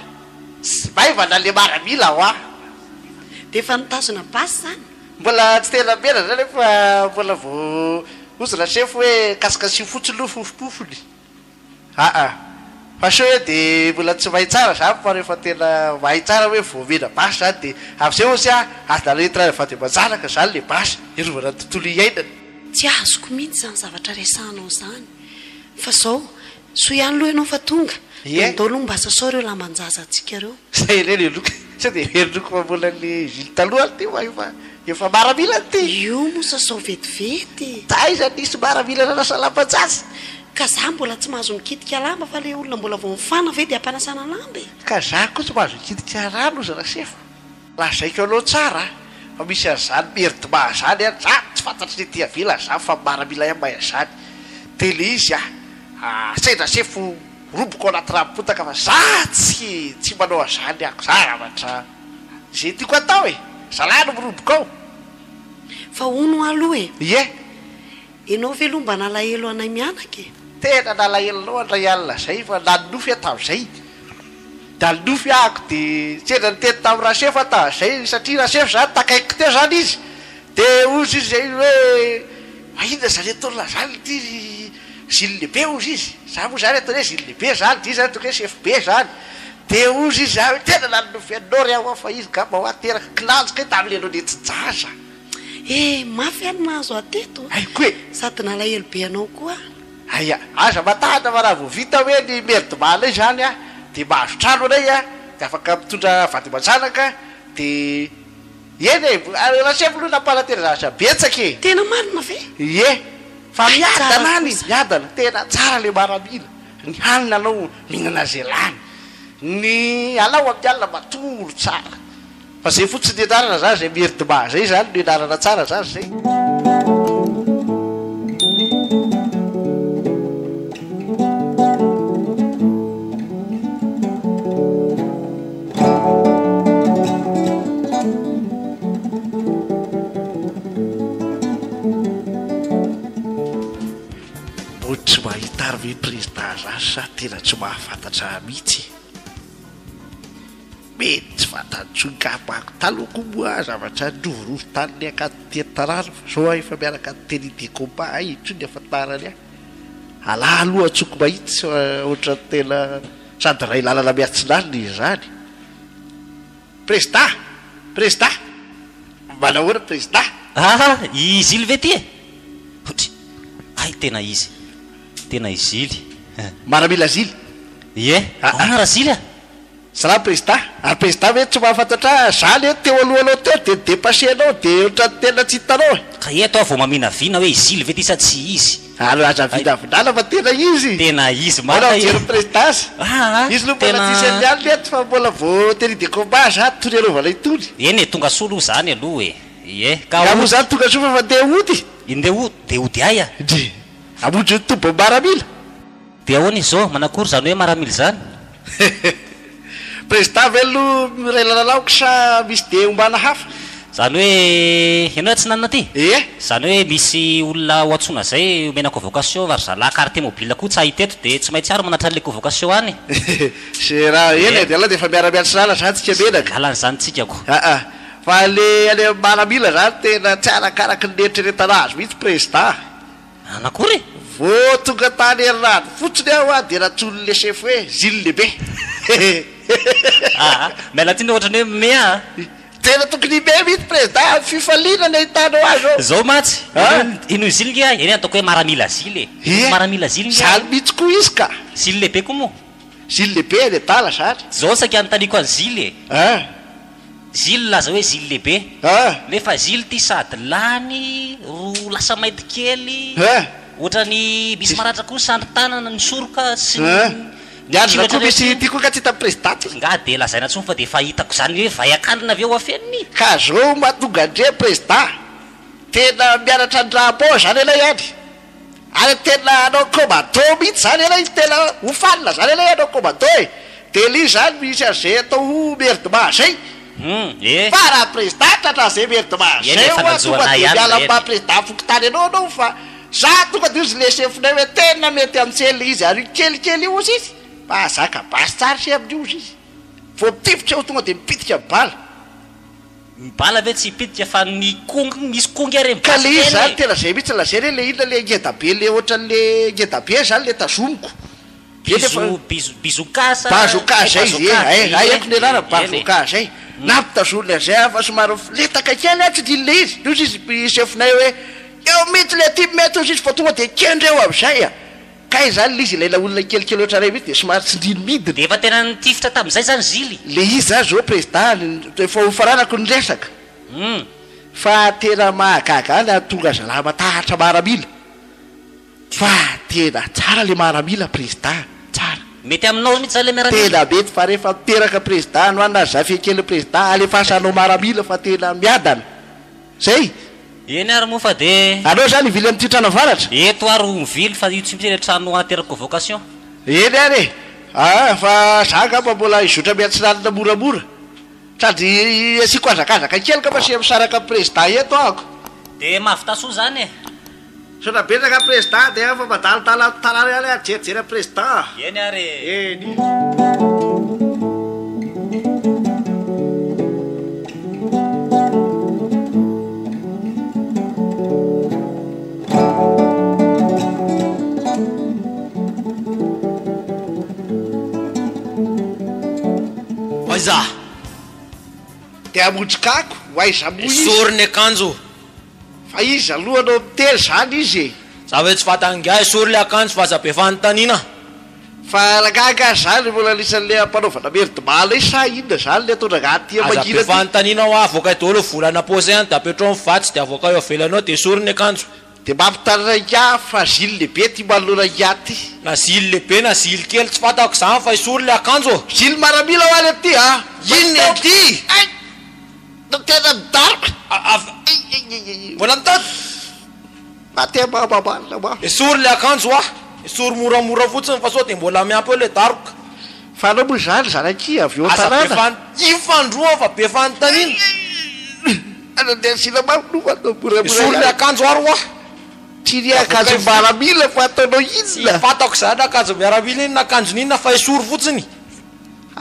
tsy maivana le maramila hoa. De efa nitazona basy zany? Mbola tsy tena mena zany fa mbola vao ozy rasefo hoe kasikasio fotsiny aloha fofompofony. Aa. Fa sao hoe de mbola tsy mahay tsara zany fa rehefa tena mahay tsara hoe vao mena basy zany de amizay ozy a adala entina any vady aman-janaka zany le basy hiarovana ny tontolo iainana. Tsy azoko mihitsy izany zavatra resahanao izany. Fa zao, soa ihany aloha ianao fa tonga, dia Ie. ndao aloha mba sasao ireo lamban-jaza-ntsika ireo. Zay indray le loka. Sao dia herinoko fa mbola le Gilles taloha ary ty fa efa maramila ty. Io moa sasao vetivety. Taiza nisy maramila nanasa lamban-jaza? Ka za mbola tsy mahazo mikitika lamba fa le olona mbola vao mifana ve dia ampanasana lamba e? Ka za koa tsy mahazo mikitika rano ozy rasefo. Lazaiko anao tsara fa misy an'izany merdma zany an, za tsy fantatry ny ety ivelany zany fa maramila ihany mahay an'izany. Dia le izy a, sendra sefo Roboka ao anaty ranom-potaka fa za tsy tsy manao an'izany ako, za zavatra ze tiako atao e! Zalahy no miroboka ao. Fa hono hoa aloha e! Ie. Enao ve aloha mba nalahelo anay mianaka e? Tena nalahelo anao aho ndray alina zay fa nanonofy aho tamin'izay, nanonofy ahako de sendra niteny tamin'i Rasefo aho tamin'izay satria Rasefo zany takaikiko teo zany izy de hozy izy zay hoe fa inona zany ataon'lah zany ity ry Zily lehibe hozy izy, za moa zany ataony hoe zily lehibe zany, de izy zany ataoko hoe chef be zany, de hozy izy za hoe tena nanonofy anao re aho fa izy ngamba hoa teraka kinanjo kay tamin'le anao nentin-jaza. Eh, mafy ahy ny nahazo ahy teto Hay koa e! Sady nalahelo be anao koa aho. Hay, aza matahotra fa raha vao vita hoe ny merde anay zany an, de mahazo trano anay an, de afaka mitondra vady aman-janaka, de Eny e, Rasefo aloha nampanantena zavatra betsaka e! Tena marina ve? Ie, fa Hay tsara miadana any, kosa. miadana, tena tsara le maramila, ny hanina anao mihinana ze lany, ny anao amin'ny alina matory tsara, fa zay fotsiny ny anarana zany, zay mierdma zay zany no ianarana tsara zany zay. Mbô tsy mahita ary ve prezida zany sa tena tsy mahafantatra ahy mihitsy e? Mety tsy fantany intsony kah manko, taloha koa moa zavatra nirovirovy tany ny akany teto tanàna fa zao aho efa miaraka any tenue de combat hay intsony ny ahafantarany ahy. Alà aloha antsoiko mahitsy fa ohatran'ny tena sady iray lalana miatsinanana izy izany. Prezida! Prezida! Manahoana Prezida? Aa! I Zily ve ty e? Hotry! Hay tena izy! Tena i Zily eh! Maramila Zily? Ie! Ahoana Razily a? Salama Prezida! Ary Prezida ve tsy mahafantatra ahy? Za le teo alohanao teo de ni-depasser anao de ohatran'ny tena tsy hitanao e! Ka eto aho vao maminavina hoe i Zily ve ty sa tsy izy? Ary aza vinavinana fa tena izy! Tena izy Mbola marina mijery e! ny Prezida azy! Aa! Izy aloha mbola Tena. tsisy an'ny alina eto fa mbola vao tenue de combat za tony anaovana itony. Eny e, tonga soa aloha zany aloha e! Ie, ka Nga moa hody. zany tonga soa fa fa ndeha hody? Ndeha hody, de hody aia? Ndry! Hamonjy ny tobin'ny maramila! Dia ahoana izy izao? Manakory izany hoe maramila izany? Prezida ve aloha miray lalana amiko sa misy dia ombana hafa? Izany hoe ianao atsinanana aty? Ie. Izany hoe misy olona ho antsoina izay omena convocation fa ry zalahy quartier mobile koa tsy hahita eto dia tsy maintsy ary manatitra an'ilay convocation any. Ze raha eny Ie. e, dia alao dia efa miara-miantsinana izany tsika menaka. Lalana izany tsika ko. Aa. Fa le any amin'ny maramila izany tena tsy arakaraky ny neritreretana azy mihitsy prezida. Nanakory e? Vao tonga tany herinandro fotsiny aho a dia nantsoin'le sefo hoe Zily lehibe. Aa, miala tsiny ohatran'ny hoe mea a. Tena tokony hime mihitsy prezida, fifaliana ny ahitanao azy eo. Zao mantsy, A? ino Zily nge a, eny ataoko hoe maramila Zily e. Ie, Maramila Zily nge a. zany mihitsy koa izy ka. Zily lehibe koa moa. Zily lehibe any adala zany. Zao saika anontaniako an'i Zily e. A? Zily nilaza hoe Zily lehibe. A? Nefa Zily ty sady lany ro lasa mainty kely. A? Ohatrany misy maratra koa ny sandry tanana, ny soroka sy A? ny Ny andrina koa rehetra misy rehetra. ty koa ka tsy hitan'ny prezida ty. Nga de lazaina tsony fa de efa hitako zany hoe vay akalina avy eo afeniny. Ka zao mahatonga andre prezida tena mianatra ny Rambo zany ianay any. Ary tena hanao commando mihitsy zany ianay, tena ho fanina zany ianay hanao commando e. De le izy zany misy an'izay atao ho merdement zay. Hum, eh. Fa raha prezida tratran'izay merdement Eny zay efa hoa nanjo tonga anay de ihany miala ireny. maha prezida fokontany anao anao fa za tonga de ozy le chefinay hoe tena mety amin'se le izy ary io kelikely io ozy izy mahazaka basy tsara se amin'io ozy izy. Vao mitifitra eo tonga de mipitika ny bala. Ny bala ve tsy hipitika fa ny kongy, misy kongy ary ny Ka basy le izy kely zany e. tena zay mihitsy lazainy hoe le inona le ngeda be le ohatran'le ngeda be zany le tazomiko. Eny efa Bizo, bizo, bizoka sa Bazooka eh, zay izy e, bazooka, ay eny ay e, haiko ny anarany eny e. bazooka zay. Nampitazoniny an'izay aho fa somary mifoletaka kely aho tsy tian'le izy. Hoy izy i chefinay hoe eo mihitsy le ty mety hozy izy fa tonga de kendreo amin'izay a. Kay zany le izy ilaina olona kelikely ohatranay mihitsy de somary tsindriny midina. De efa tena nitifitra tamin'izay zany Zily. Le izy zany zao prezida efa hofaranako ny resaka. Hum. Fa tena mahagaga ahy ny hahatonga zalahy matahotra maramila. Fa tena tsara le maramila prezida, tsara. Mety aminao mihitsy zany le miaramila. Tena mety fa rehefa miteraka prezida no any na zafiakelin'ny prezida alefaso hanao maramila fa tena miadana. Zay. Eny ary moa fa de. Anao zany hivily amin'ity trano avaratra? Eto ary ho mivily fa io tsy misy le trano aterako vocation. Eny ary e! Ah fa za angamba mbola hizotra miatsinanana moramora. Sady asiako hazakazaka kely angamba se misaraka amin'ny prezida eto ahako. De mahavita soa zany e! Misaotra betsaka prezida dia fa mandalondalo ato tanàna ihany aho jerijery an'i prezida. Eny ary e! Eny. Aiza? Dia hamonjy kako, ho aiza moa izy? Esory ny akanjo. Fa iza aloha no miteny zany izy e? Za ve tsy fantany ingahy, esory le akanjo fa aza be fanontaniana. Fa rangahy angaha zany mbola anisan'le ampanaovana merdement lay sa inona zany le ataon-drangahy aty Aza be mangina aty? fanontaniana hoa, avoakay daholo ny vola napaosy any de apetrao ny vatsy de avoakay eo avelany eo de esory ny akanjo. De mampitaraina ingahy fa zily lehibe ty manoloana ingahy ty. Na zily lehibe na zily kely tsy fantako zany fa esory le akanjo ô! Zily maramila hoa le ty a! Inona ity? Hay! Tena midaroka! Mbola mitady? Maty mamamalina ma. Esory le akanjo hoa! Esory moramora fotsiny fa sao de mbola miampy eo le daroka. Fa anao moa zany zanaky avy eo Aza be an-tanàna? fan, io fandroa fa be fanontaniana. Andeha asiana mafy no atao moramora Esory le ihany. akanjo ary hoa! Tsy ny akanjo miaramila fa ataonao inona? Tsy fantako zany akanjo miaramila iny na akanjon'inona fa esory fotsiny.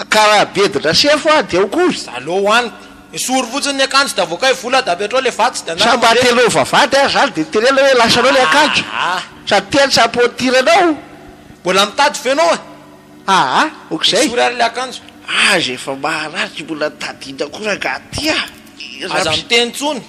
Karaha bedina sefo ah dia ao koa. Aleo hoany. Esory fotsiny ny akanjo dia avoakay vola dia apetrao le vatsy dia Sa anareo mba mandeha. tenao vavahady ary zany dia teneno hoe lasanao le akanjo. Aa. Sady teny sa potiranao. Mbola mitady ve enao e? Aa, ok'izay. Esory ary le akanjo. Aza efa maharary tsy mbola nitady inona koa rangaha ty ah. Aza miteny intsony.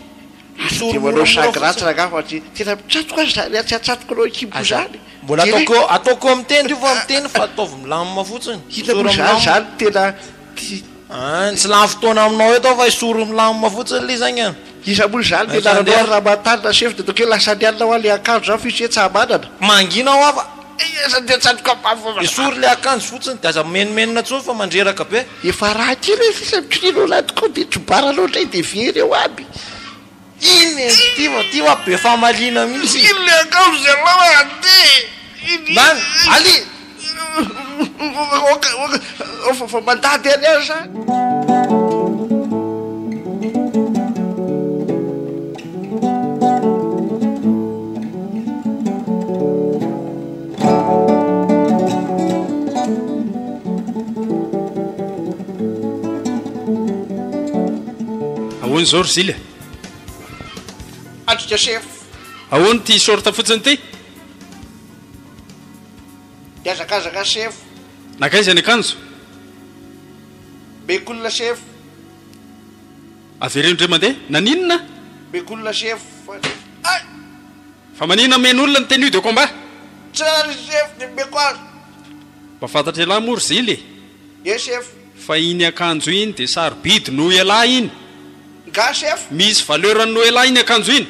Esory Dia manao moramora sagy ratsy fotsiny. rangaha fa tsy tena mitsatoka aza zany tsy atsatoko anao an-kibo Aza zany. mbola Jereo. ataoko ataoko eo miteny io fa miteny fa ataovy milamina fotsiny. Inona Esory moa zany milamina. zany tena ty. An, tsy lany fotoana aminao eto aho fa esory milamina fotsiny le izy agny an. Iza moa zany Aiza nianaranao andeha? ary Ramantanina sefo dia ataoko hoe lasa nianina hoa le akanjo zany fa io tsy hoe tsaha manana. Mangina hoa fa. Aiza andeha tsatoka mafy fa. Esory le akanjo fotsiny dia aza mimenomenona intsony fa mandreraka be. Efa raha kely e sisa mikirina ao anaty koa dia trobaranao indray dia very eo aby. Iny e, ty fa ty fa be famaliana mihitsy. Iny le akanjo zalahy a, andeha e. Iny. Nany, Ali. Oka, oka, fa fa mandady any aho zany. Ahoana izao ry Zily e? Atrika chef. Ahoana ity short fotsiny ity? Mihazakazaka sefo. Nankaiza ny akanjo? Meko olona sefo. Avereno indray mandeha. Naninona? Meko olona sefo fa ay! Fa maninona amen'olona ny tenue de combat? Tsy rariny sefo ny meko azy. Mba fantatr'ialahy moa ry Zily e! Ye sefo. Fa iny akanjo iny dia sarobidy noho ialahy iny. Nga sefo? Misy valeur-ny noho ialahy iny akanjo iny.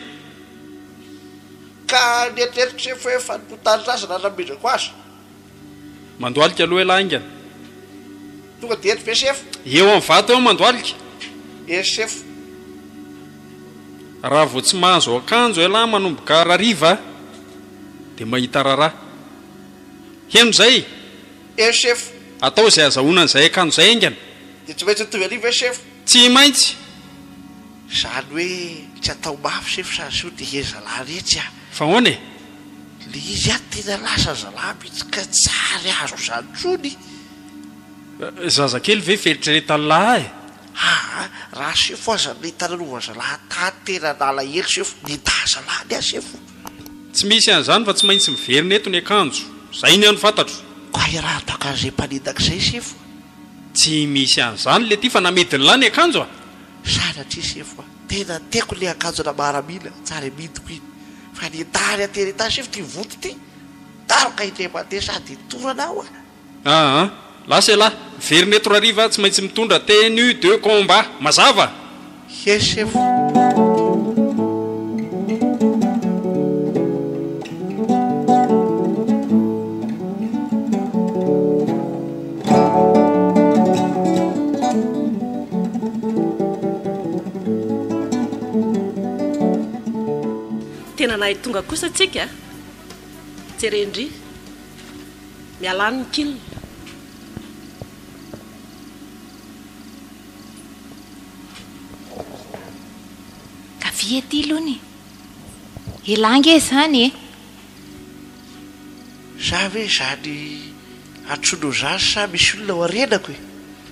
Ka ny eritreritro sefo hoe fanompoan-tanindrazana no namindreko azy. Mandohalika aloha ialahy haingana. Tonga dia eto ve sefo? Eo amin'ny vato eo mandohalika. Eny sefo. Raha vao tsy mahazo akanjo ialahy manomboka harariva dia mahita raharaha. Heno izay! Eny sefo. Atao izay azahoana an'izay akanjo izay haingana. Dia tsy maintsy mitovy an'io ve sefo? Tsy maintsy! Izany hoe tsy atao mafy sefo sa sao dia hery zalahy retsy a! Fa ahoana e? Le izy ato tena lasa zalahy mihitsy ka tsy ary azoko izany intsony. Zazakely ve fieritreretan'lah e? Aa raha sefo aza le tananova zalahy tany tena nalahelo sefo nitaha zalahy ny ahy sefo. Tsy misy an'izany fa tsy maintsy miverina eto ny akanjo, zay ny hany fantatro. Ka raha tahaka an'izay mpanendaka izay sefo a. Tsy misy an'izany le ty fa namidin'lah ny akanjo a. Sanatria sefo a. Tena tiako le akanjona maramila, tsara amidiko iny. Fa ny tany ateretany sefo ty vonto ty. Daroka indray mandeha sady torana aho a. Aa lasa ialahy, miverina eto rariva tsy maintsy mitondra tenue de combat, mazava? Yes sefo. Tena nahay tonga kosa tsika a! Jeren-dry. Miala any ny kil. Kavia ety lony. Elah ange izany e! Za ve zany antsoinao zany sa misy olona ao arenako e?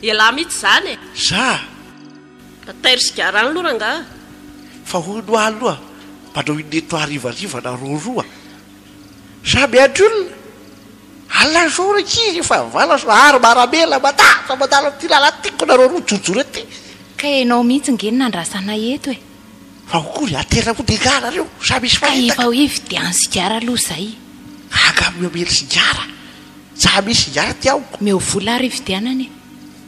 Elah mihitsy izany e! Za? Mba tairo sigara any aloha rangaha. Fa hono hoa aloha manao inona eto harivariva na roaroa? Sa miandry olona? Alina zao rankizy efa valas ary maramela matahatra mandalo amin'ity lalana tiako nareo roa jojoro ety. Ka ianao mihitsy nge no nandrasana eto e. Fa akory aterina koa degà nareo sa misy Ka fahetaka. efa hoe vidiano sigara aloha zay. Angaha mihamely sigara? Tsa misy sigara ty amiko. Omeo vola ary hividianana e.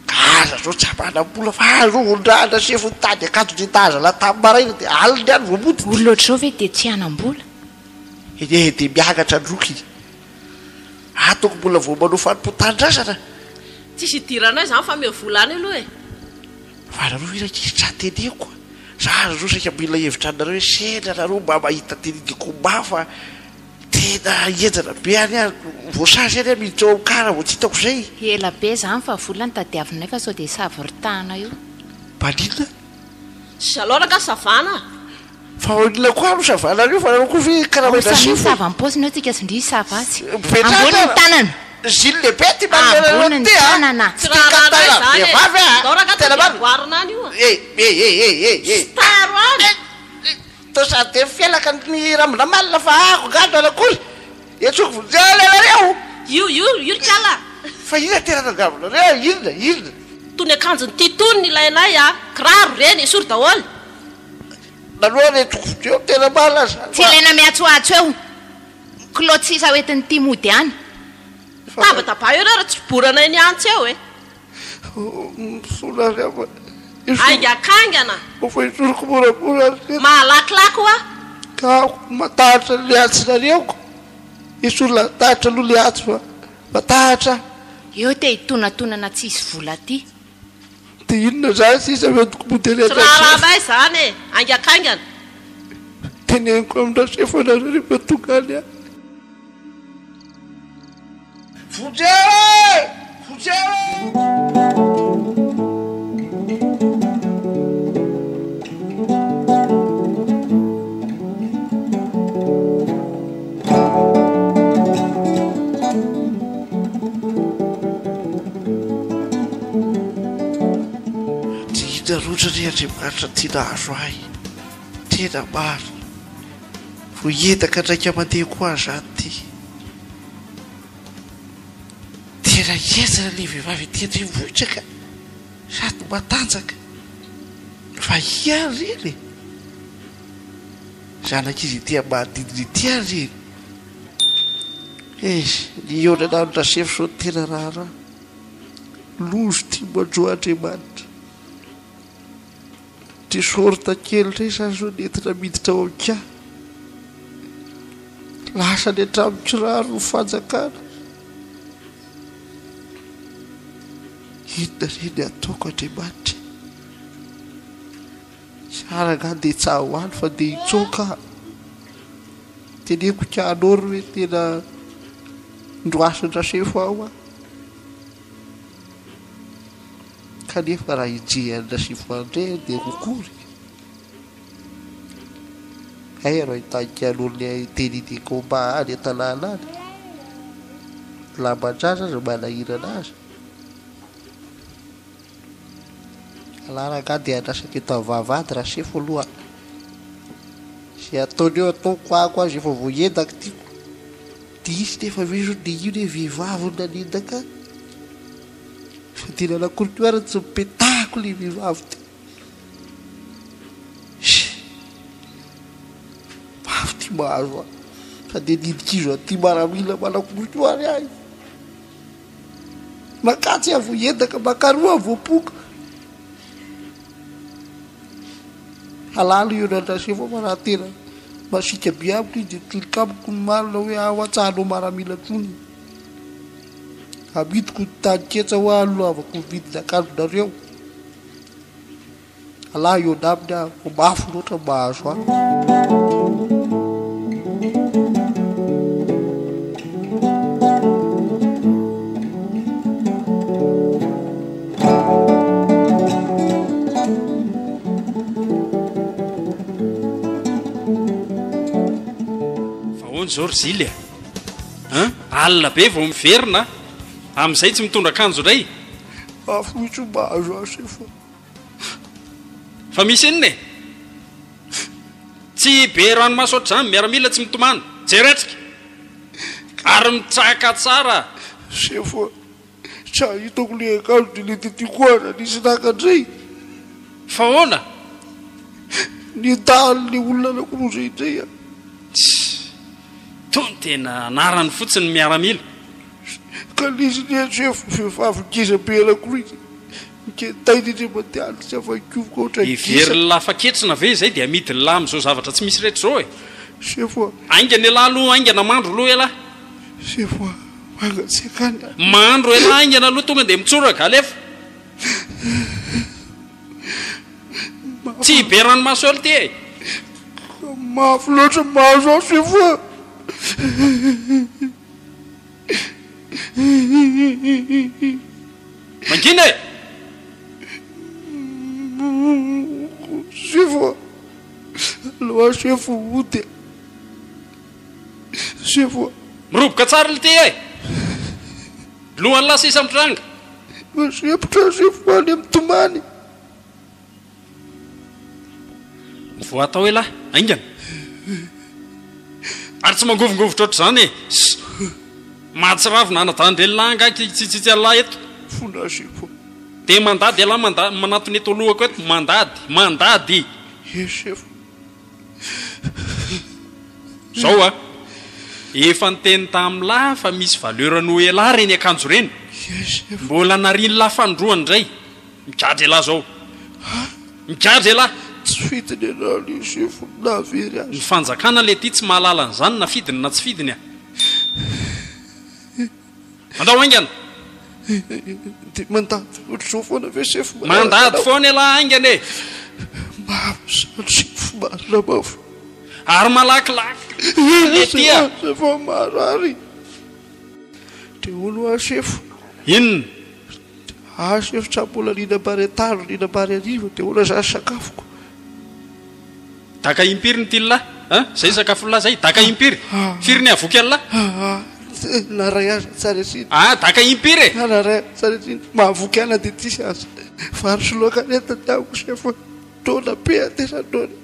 Ka aza zao tsa manam-bola fa aza ondrana sefo nitady akanjo nitazana tamin'ny maraina dia alina ihany vao mody. Olona ohatr'izao ve dia tsy hanam-bola? Ee dia miangatra ny roky. Atoko mbola vao manao fanompoan-tanindrazana. Tsisy idiranay zany fa omeo vola any aloha e. Fa nareo ve rankizy tsa teneko a. Za aza zao saika mila hevitra aminareo hoe sendra nareo mba mahita tenue de combat fa tena henjana be any aho voasazy any aho miditra ao amin'ny car vao tsy hitako izay. Ela be zany fa vola no tadiavinay fa sao dia savoritahana eo. Maninona? Zalao rangaha savana a. Fa inona koa no savanareo fa nareo koa ve karaha Ao mahita samy sefo e? misava am-paosiny eo tsika sy ndry hisava azy. Mipetraha Ambony ny tsara. tanana. Zily lehibe ty manana Ambony anareo ny ty a! tanana. Tsy Tsy te raharahanay katala izany e! vehivavy a! Ndao rangaha Tena tonga marina. amboarina any io a! Eh eh eh eh eh eh. Sitaro any! Toa sady dia mifelaka ny rambon'amalona fa ako gadra akory. Etsoko vonjeo anareo. Io io io ry kala a! Fa inona tena tadiavinareo e? Inona inona? Tony akanjon'ity tony ny ilainay a! Kiraro ireny, esory daholo! Naloha re toko teo tena marina zany Tsy ilaina miantsoantso eo. Kilaoty sisa ho entin'ity mody any. Mitabataba eo nareo tsy boranay ny antsy eo e. Misola ary aho fa Haingankaingana. Efa esoriko moramora ary reto. Mahalakilaky hoa. Ka ako matahotra le antsinareo ko. Esory latahatra aloha le antso fa matahotra aho. Eo te hitonatonana tsisy vola aty. Dia inona izany sisa no entiko mody any Tsy raharahanay an-drasefo? izany e! Haingankaingana. Teneniko amin-drasefo ianareo rehefa tonga any aho. Vonjeo e! Vonjeo e! Dia inona loatra re Andriamanitra ty nahazo ahy? Tena marina. Voaendaka ndraika mandeha koa aho zany ty. Tena henjana ilay vehivavy ety an-drenivohitra ka! Sady matanjaka. Fa i ary ireny e! Zanak'izy ity manodidina ity ary ireny. Eish, ny hihaonana amin-dRasefo izao no tena raharaha. Loza ity manjo Andriamanitra. Ty short kely indray zany zao nentina miditra ao am-ka. Lasany hatramin'ny kiraro ny fanjakana. Inona re ny ataoko Andriamanitra e? Tsara angaha dia tsy ho any fa dia hitsoaka aho. Teneniko ka anao ry hoe tena ndroasin-dRasefo aho aho. Kanefa raha hijery an-dRasefo indray dia rokory. Hay raha hitarika an'olona tenue de combat any an-tanàna any. Lamban-jaza aza manahirana azy. Alà rangahy dia andrasako eto am-vavahady Rasefo aloha. Izay ataony eo ataoko, ako azy efa voaendaka tiako. Dia izy nefa ve zao dia io ne vehivavy no nanendaka ahy. Fa dia nanakory koa ary tsy nipetahako le vehivavy ty. Mafy ty mahazo ahy. Fa dia nidik'izo aty maramila manakory koa ary ahy. Makatsy aho voaendaka, makaroa aho voapoka. Halalo io Randrasefo fa raha tena masiaka be amiko izy dia mitolika amiko ny marina hoe aho aho tsy hanao maramila intsony. Amidiko ny tany ketsa hoa aloavako ny vidin'akanjonareo. Allah eo aminy aho fa mafy loatra ny mahazo ahy. Fa ahoana izao ry Zily a? An? Alina be vao miverina a! Amin'izay tsy mitondra akanjo indray? Mafy mihitsy ny mahazo ahy sefo a! Fa misy inona e? Tsy be ranomaso ohatr'izany, miaramila tsy mitomany. Jerentsika! Ary mitsaka tsara. Sefo a, tsy ahitako le akanjo de le tiatiako aza nisy naka ndray. Fa ahoana? Nendahany le olona anakiroa zay ndray a. Tssy! Tony tena anarany fotsiny ny miaramila. Ka nisy ny sefo vehivavy ngeza be anakiroa izy. Mikentaina indray mandeha any tsy afa-kiofoka ohatran'ny gisa. Heverin'lah fa ketrina ve izay dia amidin'lah amin'izao zavatra tsy misy rehetra izao e? Sefo a! Haingana elah aloha haingana mandro aloha elah. Sefo a! Mangatsiaka any a! Mandro elah haingana aloha tonga dia mitsoraka, alefa! Tsy be ranomaso eo ity e! Mafy loatra ny mahazo ahy sefo a! Mangina e! Sefo a! Aleo aho sefo hody a! Sefo a! Miroboka tsara lty e! Lohan'lah sisa mitranga. Misempotra sefo any mitomany. Mivoaha atao elah, haingana. Ary tsy mangovingovitra ohatr'izany e! Ss! Mahatsiravina anadahin-drenilahy angaha ity hitsitsitsy an'lah eto? Fona sefo a! Dia mandady elah manda manatona eto alohako eto, mandady, mandady! Ye sefo. Zao a! Efa niteny tamin'lah fa misy valeur noho elah ireny akanjo ireny. Ye sefo. Mbola narian'lah fanindroany indray. Migadra elah zao. Migadra elah. Tsy fidiny ianao aloha sefo no nahavery azy. Ny fanjakana le ty tsy mahalala an'izany na fidiny na tsy fidiny a. Andao haingana. Dia mandady ohatr'izao foana ve sefo manaraka anao? Mandady foana elah haingana e. Mafy izany sefo marina mafy. Ary malakilaky le ty a. Sefo marary. Dia hono hoa sefo. Inona? Asa efa tsa mbola nihinam-bary atoandro nihinam-bary hariva dia ahoana zany sakafoko? Daka impiry ny tian'lah? An? Zay sakafon'lah zay? Daka impiry? Firy ny havoky an'lah? Aa na ray aza tsy ary asiana. Aa daka impiry e? Na ray aza tsy ary asiana. Mahavoky ana dia tsisy aza. Vary sy laoka anie tadiaviko sefo a. Noana be aho tena noana.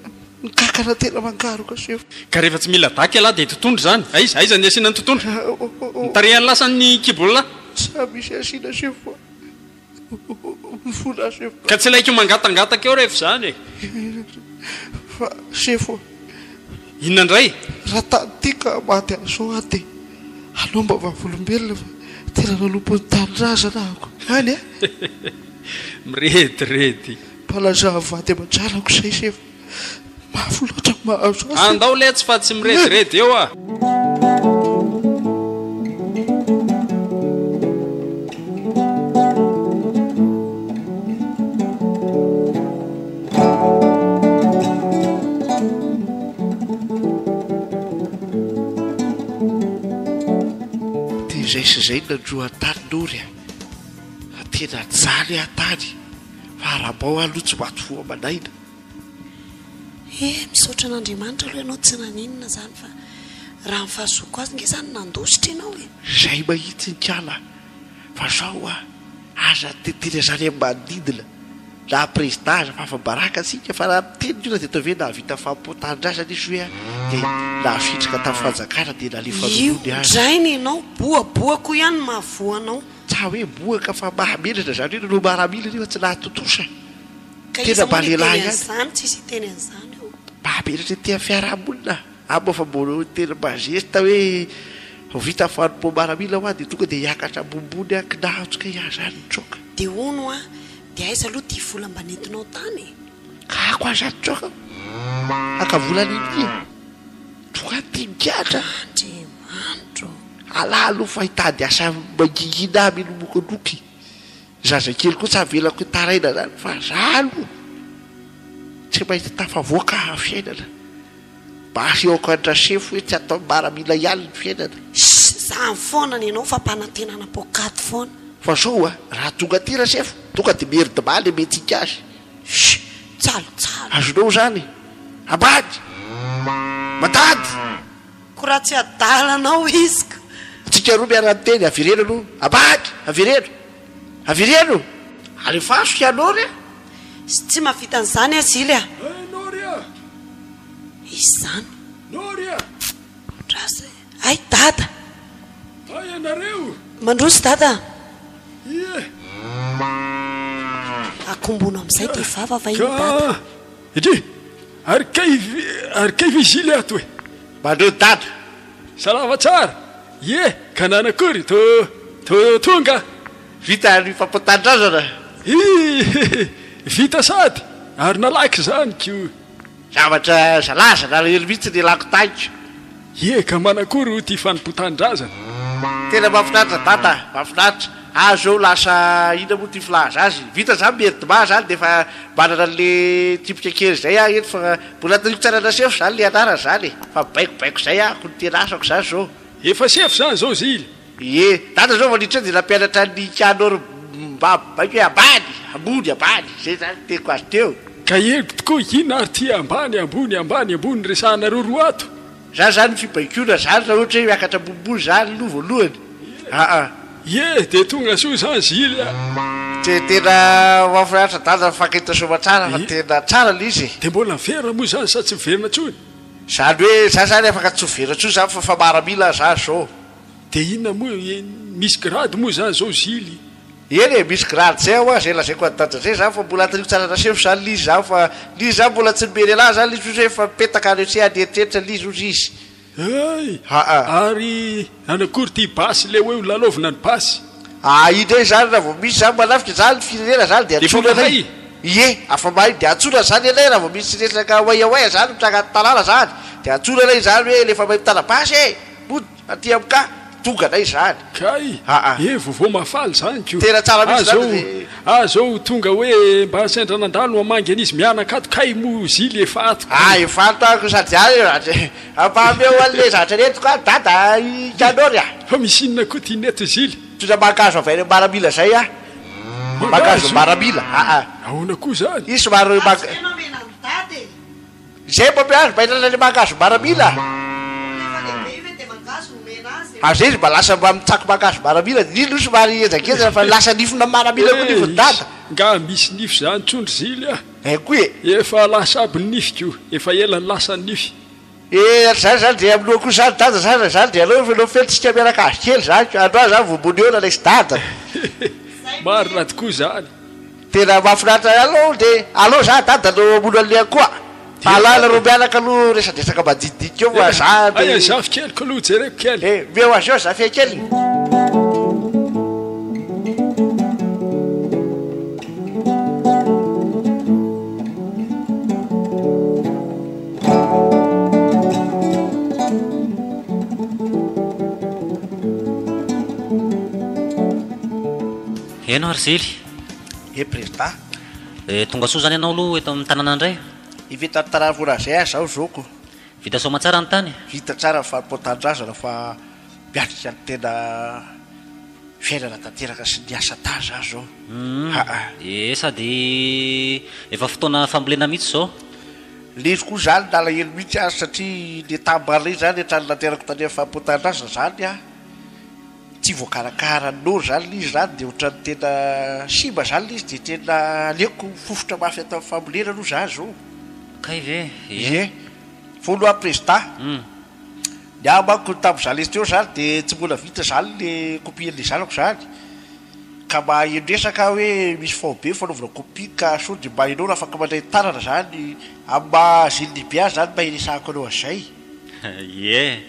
Ny kankana tena mangaroka sefo. Ka rehefa tsy mila daka ialahy dia totondry izany. Aiza? Aiza ny asiana ny totondry? Ny tarehan'lah sa ny kibon'lah? Sa misy asiana sefo a! Mifona sefo a! Ka tsy ilaiko mangatangataka eo rehefa izany e! Fa sefo a! Inona indray? Raha tany ity ka maty an'izao aho dia aleo mba vavolombelona fa tena nanompo ny tanindrazana ahako ihany a! Mirediredy. Mba lazao vady aman-janako izay sefo. Mafy loatra ny mahazo azy. Andao letsy fa tsy mirediredy eo ah. Dia izay sy izay no nandroa tany Nory a! Fa tena jaly aho tany fa arabao aho aloha tsy maty fo aman'aina. He, misaotra an'Andriamanitra aloha ianao tsy naninona izany fa raha ny fahazoako azy nge izany nandositra ianao e! Izay mahitsy ny kala fa zao a! Aza tetena zany amin'ny manodidina na prezida aza fa afa-baraka antsika fa raha miteny ny olona dia atao hoe nahavita fahampoan-tanindrazana izy hoe a! Dia nahafitrika tamin'ny fanjakana dia nalefa Io nony aza. indray ny anao, boaboako ihany ny mahavoa anao. Tsa hoe boaka fa mahamenatra zany hoe nanao maramila nefa tsy nahatontosa. Ka Tena iza mba moa no hiteny lehilahy ihany. an'izany? Tsisy hiteny an'izany eo. Mahamenatra ety amin'ny fiarahamonina. Amiko fa mbola tena mba geste hoe vita fanompoa maramila hoa dia tonga dia hiakatra ambonimbony aho kinanjo kay aho zany nitsoaka. Dia hono hoa, dia aiza aloha ity vola mba nentinao tany e? Ka ako aza nitsoaka haka vola any e! Tonga aty migadra. Andriamanitra ô! Alà aloha fa hitady asa mangingina aho milomokaloky. Zazakely koa tsy avelako hitaraina zany fa za aloha tsy maintsy tafavoaka aho fiainana. Mba asehoko an-dRasefo hoe tsy atao maramila ihany ny fiainana. Shh, zany foana ny anao fampanantenana poakaty foana. Fa zao a, raha tonga aty Rasefo, tonga de merde-ma le metsika azy. Shh, tsalotsalo. Azonao zany? Ambany! Mandady! Ko raha tsy adala anao izy ko. Tsika roa miara-miteny, avereno aloha. Ambany! Avereno! Avereno! Alefaso hianao re! Tsy mahavita an'izany aho Zily a! Eh Nory a! Izany. Nory a! Andraso e! Hay Dada! Hay ianareo! Mandroso Dada! Ie! Akombona amin'izay dia vava va iny Dada? Ka! Edry! Ary kay ary kay ve Zily ato e? Mandreo Dada! Salama tsara! Ie! Ka nanakory? To to tonga! Vita ny fampitandrazana. Hi! Vita sady ary nalaky izany ko! Zavatra zalaza nalahelo mihitsy ny elako taiko. Ie ka manakory ho ty fanompoan-tanindrazana. Tena mahafinaritra dada a! Mahafinaritra. Aho zao lasa inona moa ty filaza azy? Vita zany mierdma zany de efa manana anle tsipika kely zay aho eto fa mbola tadidio tsara na sefo zany le anarana zany e! Fa mibaikobaiko zay aho ko ny tena asako zany zao. Efa sefo zany zao zily. Ie, dada zao vao niditra eo dia nampianatra an'i Nikanor mba baiko hoe ambany, ambony, ambany, zay zany ny teniko azy teo. Ka henoko tokoa, inona ary ity ambany, ambony, ambany, ambony resahanareo roa ato? Za zany ny fibaikoana zany raha ohatra hoe miakatra ambonimbony zany aloha voalohany aa. Ie, dia tonga soa zany Zily a! Dia tena mahafinaritra dada mifankahita soamatsara fa tena tsara le izy e! Dia mbola miverina moa zany sa tsy miverina intsony? Zany hoe za zany afaka tsy miverina intsony zany fa efa maramila za zao. Dia inona moa e, misy grade moa izany izao Zily? Eny e, misy grade zay hoa, zay lazaiko an'i Dada zay zany fa mbola atoriko tsara Rasefo zany lizy zany fa lizy zany mbola tsy nomeny anah zany lizy ozy hoe efa mipetaka any tsy any eritreritra lizy ozy izy. Hay! Aa. Ary anakory ity basy le hoe ho lalaovina ny basy? Aa io ndray zany raha vao misy zany manafika zany ny firenena zany dia Efa antsoina anay. mahay? Ie, afa mahay dia antsoina zany anay raha vao misy resaka oaiaoaia zany mitranga any tanàna zany dia antsoina anay zany hoe le efa mahay mitana basy e! Mody. Aty am ka tonga ndray izany. Kay! Aa. Eh vaovao mahafaly izany ko! Tena tsara mihitsy Aza izany o ry. Aza o tonga hoe mba sendra nandalo hamangy an'izy mianaka ato kay moa zily efa ato ko! Ah efa ato ako sady any ampahambeo anle zavatra nentiko any dada i Kanory a! Fa misy inona koa ty neto zily? Mitondra mangahazo avy any miaramila zay ah! Mangahazo Mangahazo? miaramila aa! Ahoana koa zany? Io somary manga. Izay mba azo mba ilana le mangahazo maramila. Ary zay izy mba lasa mba mitsako mangahazo maramila de iny aloha somary henjakenjana fa lasa nifina maramila koa nifiny dada. Nga misy nify zany tsony ry zily a! Hay koa e! Efa lasa aby ny nifiko, efa ela no lasa ny nify. Eh, zany zany de amin'ny loha koa zany dada zany zany de aleo velao fetsika miaraka azy kely zany ka androany zany vombony eo ilay sy dada. Marina tokoa zany. Tena mahafinaritra aloha de aleo za dada no hamono an'le akoho a. Fa aleo nareo mianaka aloha resadresaka madinidinika eo fa za de. Aia zafikeliko aloha jereko kely. Eh, omeo azy eo zafiakeliny. Heno ary Zily. Eh prezida. Eh, tonga soa zany ianao aloha eto amin'ny tanàna indray. Vita ny tanàna foana zay aho zao zoko. Vita soamatsara ny tany? Vita tsara ny fanompoan-tanindrazana fa miatrika ny tena fiainana tanteraka sy ny asa tany zany zao. Aa. Ee, sady efa fotoana fambolena mihitsy izao. Lery koa zany nalahelo mihitsy aho satria le tanimbary iny zany hatrany naterako tany amin'ny fanompoan-tanindrazana zany aho tsy voakarakara nory zany le izy zany de ohatran'ny tena simba zany le izy de tena aleoko mifofotra mafy ato amin'ny fambolena aloha za zao. Kay ve? Ie. Voalohany aho prezida. Ny ahy manko tamin'izaho lesy teo zany de tsy mbola vita zany le copie an'le zanako zany. Ka mba heno resaka aho hoe misy faobe fanaovana copie ka sao de mba ianao no afaka mandray tanana zany amin'ny maha asile lehibe azy zany mba hiresahako anao an'izay. Ie,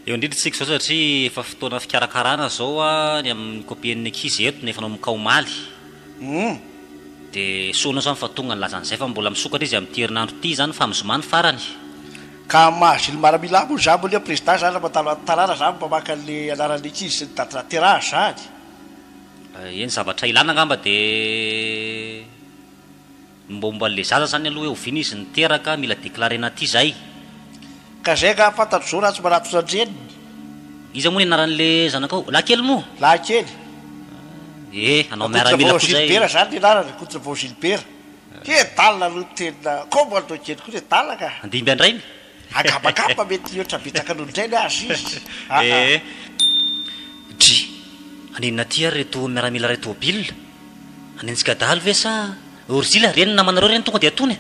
eo indrindra isika izao satria efa fotoana fikarakarana izao ny amin'ny copie-n'ny ankizy eto nefa nanomboka omaly. Dia soa anao izany fa tonga nilaza an'izay fa mbola misokatra izy amin'ity herinandro ity izany fa amin'ny zoma ny farany. Ka amin'ny maha asile maramila ahy moa za moa anie président zany raha mandalo ato tanàna za mba maka an'le anaran'ny ankizy sy ny daty nahaterahany zany. Eny zavatra ilana angamba de ny mombamomba an'le zaza zany aloha hoe oviana izy niteraka, mila declarena aty zay. Ka zay angaha fantatro zao raha tsy manatona an-dreniny. Iza moa ny anaran'le zanakao? Lahy kely moa? Lahy kely. Eh, hanao miaramila Rakotovao koa zay. Gilbert zany ny anarany, Rakotovao Gilbert. Kedala aloha tena, kôma atao kely koa le dala ka. Handimby an-drainy? Angambangamba mety hihoatra betsaka noho ny drainy aza izy aa. Ee. Dry. Haninona aty ary reto miaramila ray tôbila? Hanenjika dahalo ve sa Orzila, reny ny namanareo reny tonga dia atony e.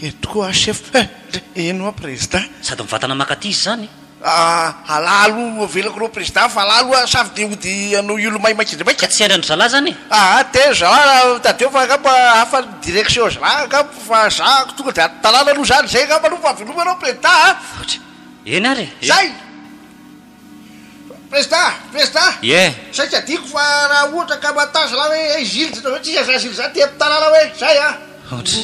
Eny tokoa aho chef eh! Eny hoa prezida. Sady mivantana maka aty izy izany. Alà aloha avelako reo prezida fa alà aloha safy dia hody hanao io maimaika indray maika. Ka tsy hiandry an-dry zalahy izany e? Aa tena zalahy raha tadidio fa angamba hafa ny direction zalahy angamba fa za tonga dia ato tanàna aloha zany zay angamba aloha fa veloma anao prezida a! Eny ary e! Zay! Prezida! Prezida! Ie! Saika adiko fa raha ohatra ka mataho zalahy hoe hey Gilles dia hoe tsisy an'izany Gilles zany aty amin'ny tanàna hoe zay a! Ohatra.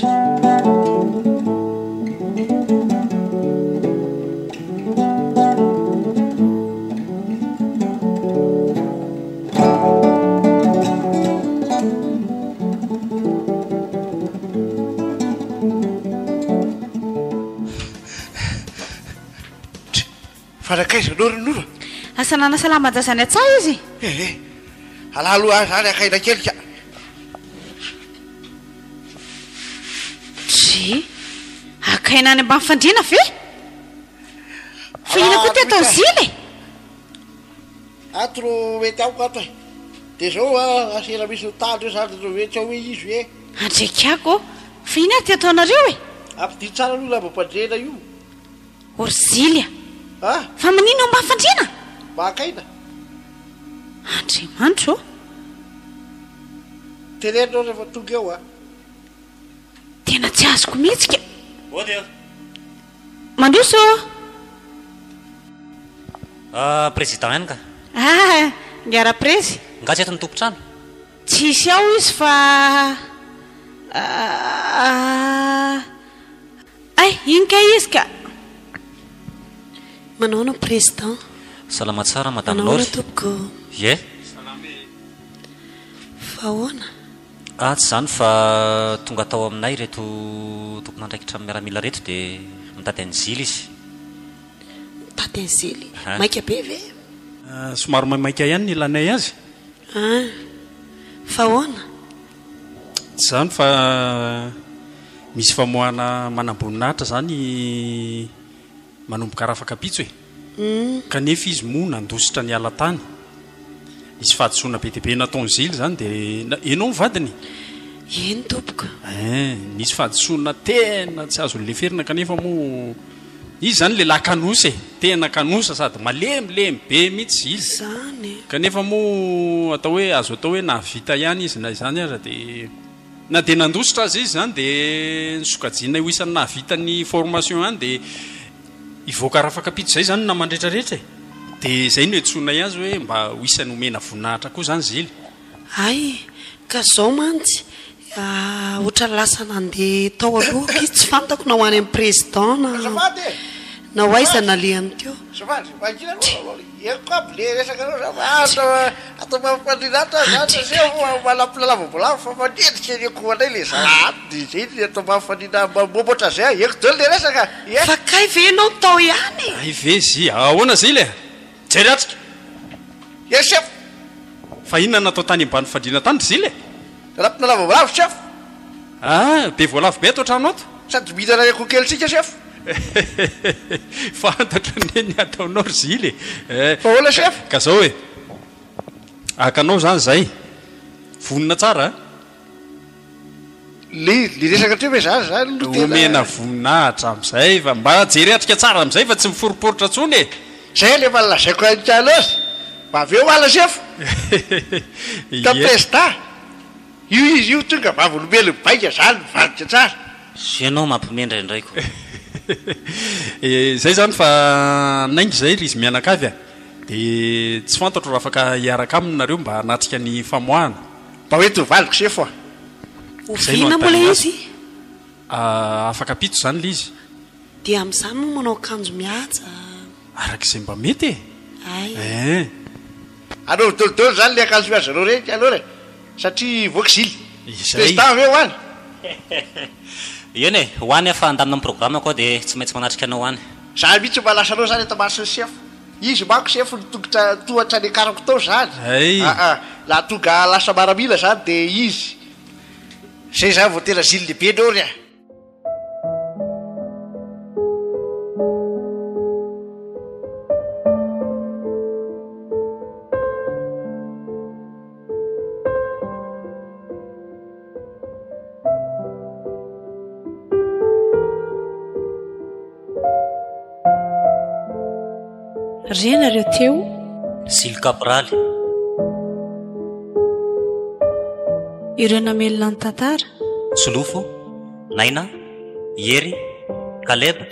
Fa nankaiza ianao ry Noro? Asa nanasa lamban-jaza any an-tsaha izy. Ehe, alà aloha aho zany haka aina kely ka. Dry, haka aina any ambany fandriana ve? Fa inona koa ty ataon'i Zila e? Ato ro mety amiko ato e. Dia zao a, asera misy mitandro eo zany ro mety ao hoe izy hoe. Andriakiako ô, fa inona ary ty ataonareo e? Ampidino tsara aloha lambam-pandriana io. Orzilia. Ah! Fa maninona ao ambany fandriana? Maka aina. Andriamanitra ô! Teneno ianao rehefa tonga eo a! Tena tsy azoko mihitsy ka. Mody ô! Mandroso ô! Ah, président ihany ka. Ah, ingahy Raprezy. Nga tsy eto ny tompon-trano? Tsisy ao izy fa ah. Hay, iny kay izy ka! Manahoana Président? Salama tsara Madame Manahoana Laure. tompoko? Ie. Fa ahoana? Ah tsy izany fa tonga tao aminay ireto tompon'andraikitra miaramila ireto dia mitady an'i Zily izy. Mitady an'i Zily? Hein. Maika be ve? Somary maimaika ihany ny ilanay azy. Hein. Fa ahoana? Tsy izany fa misy famoahana manamboninahitra izany manomboka rafakampitso e. Kanefa izy moa nandositra niala tany. Nisy fahadisoana be dia be nataon'i Zily izany dia ianao ny vadiny? Eny tompoko. Ein, nisy fahadisoana tena tsy azo noleferina kanefa moa. Izy izany lehilahy kanosa e! Tena kanosa sady malemilemy be mihitsy Zily. Izany e! Kanefa moa atao hoe azo atao hoe nahavita ihany izy na izany aza dia na dia nandositra aza izy izany dia nosokajiana ho isan'ny nahavita ny formation ihany dia hivoaka rafakapitso izay izany ny namany rehetra rehetra e! Dia izay no iantsoanay azy hoe mba ho isan'ny homena voninahitra koa izany Zily. Hay, ka zao mantsy, ohatran'ny lasa nandeha tao alohako izy, tsy fantako na ho any amin'ny président na Azafady e! na ho aiza nalehany teo. Azafady, mangina aloha, henoko aby le resakareo zany fa asa ato mampandrina ato aho zany satria manam-pilalava voalavo fa manendrika ny akohonay le zalahy ato de zay ny atao mampandrina mamoamoatra zay aho, henoko daholo le resaka, ie. Fa kay ve ianao tao ihany e? Hay ve zy, ahoana Zily e? Jery atrika! Ye chef! Fa inona no natao tany ambany fandriana tany ry Zily e? Nanapina lava voalavo chef! Ah, be voalavo be ato an-trano ato? Sady mihinana ny akoho kelintsika chef! Fantatro anie ny ataonao ry Zily e! Fa ahoana chef? Ka zao e! Hakanao izany izay. Vonona tsara a! Le le resaka hatreo ve zany zany no tena. Omena voninahitra amizay fa mba jery atrika tsara amizay fa tsy miforiporitra tsony e! Zay alefa lazaiko an'i Carlos mba avy eo ala sefo ka prezda io izy io tonga vavolombelon'ny bainga zany mivadika tsara. Ianao mampime indraindray ko. Zay zany fa nainga izay ry izy mianakavy a! De tsy fantatro raha afaka hiaraka aminy nareo mba hanatrika ny famoahana. Mba hoe tovaliko sefo a! Izay no Oviana moa ilay anontaniana izy? Afaka ampitso izany ilay izy. Dia amin'izany moa manao akanjo mihaja. Araka izay mba mety e! Hay. Eeh. Anaovy dolidoly izany ilay akanjo mihaja anao ireny aloha e! Satria hivoaka zily. Izay. Président ve ho any? Eny e, ho any aho fa handamina ny programme-ko aho dia tsy maintsy manatrika anao any. Za mihitsy mba lasa anao izany eto mason'ny sefo. Izy manko sefo ny tongotra tohatra niakarako tao zany aa la tonga lasa maramila zany de izy zay zany vao tena zily lehibe ndreo ry a. Re nareo teo. Zily Kaporaly. Ireo namelona ny tantara. Solofo, Naina, Hery, Caleb.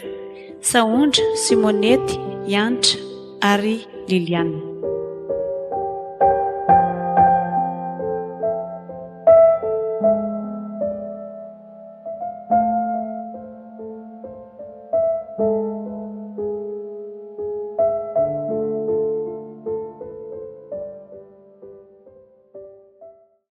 Sahondra, Simonety, Hanitra ary Liliane.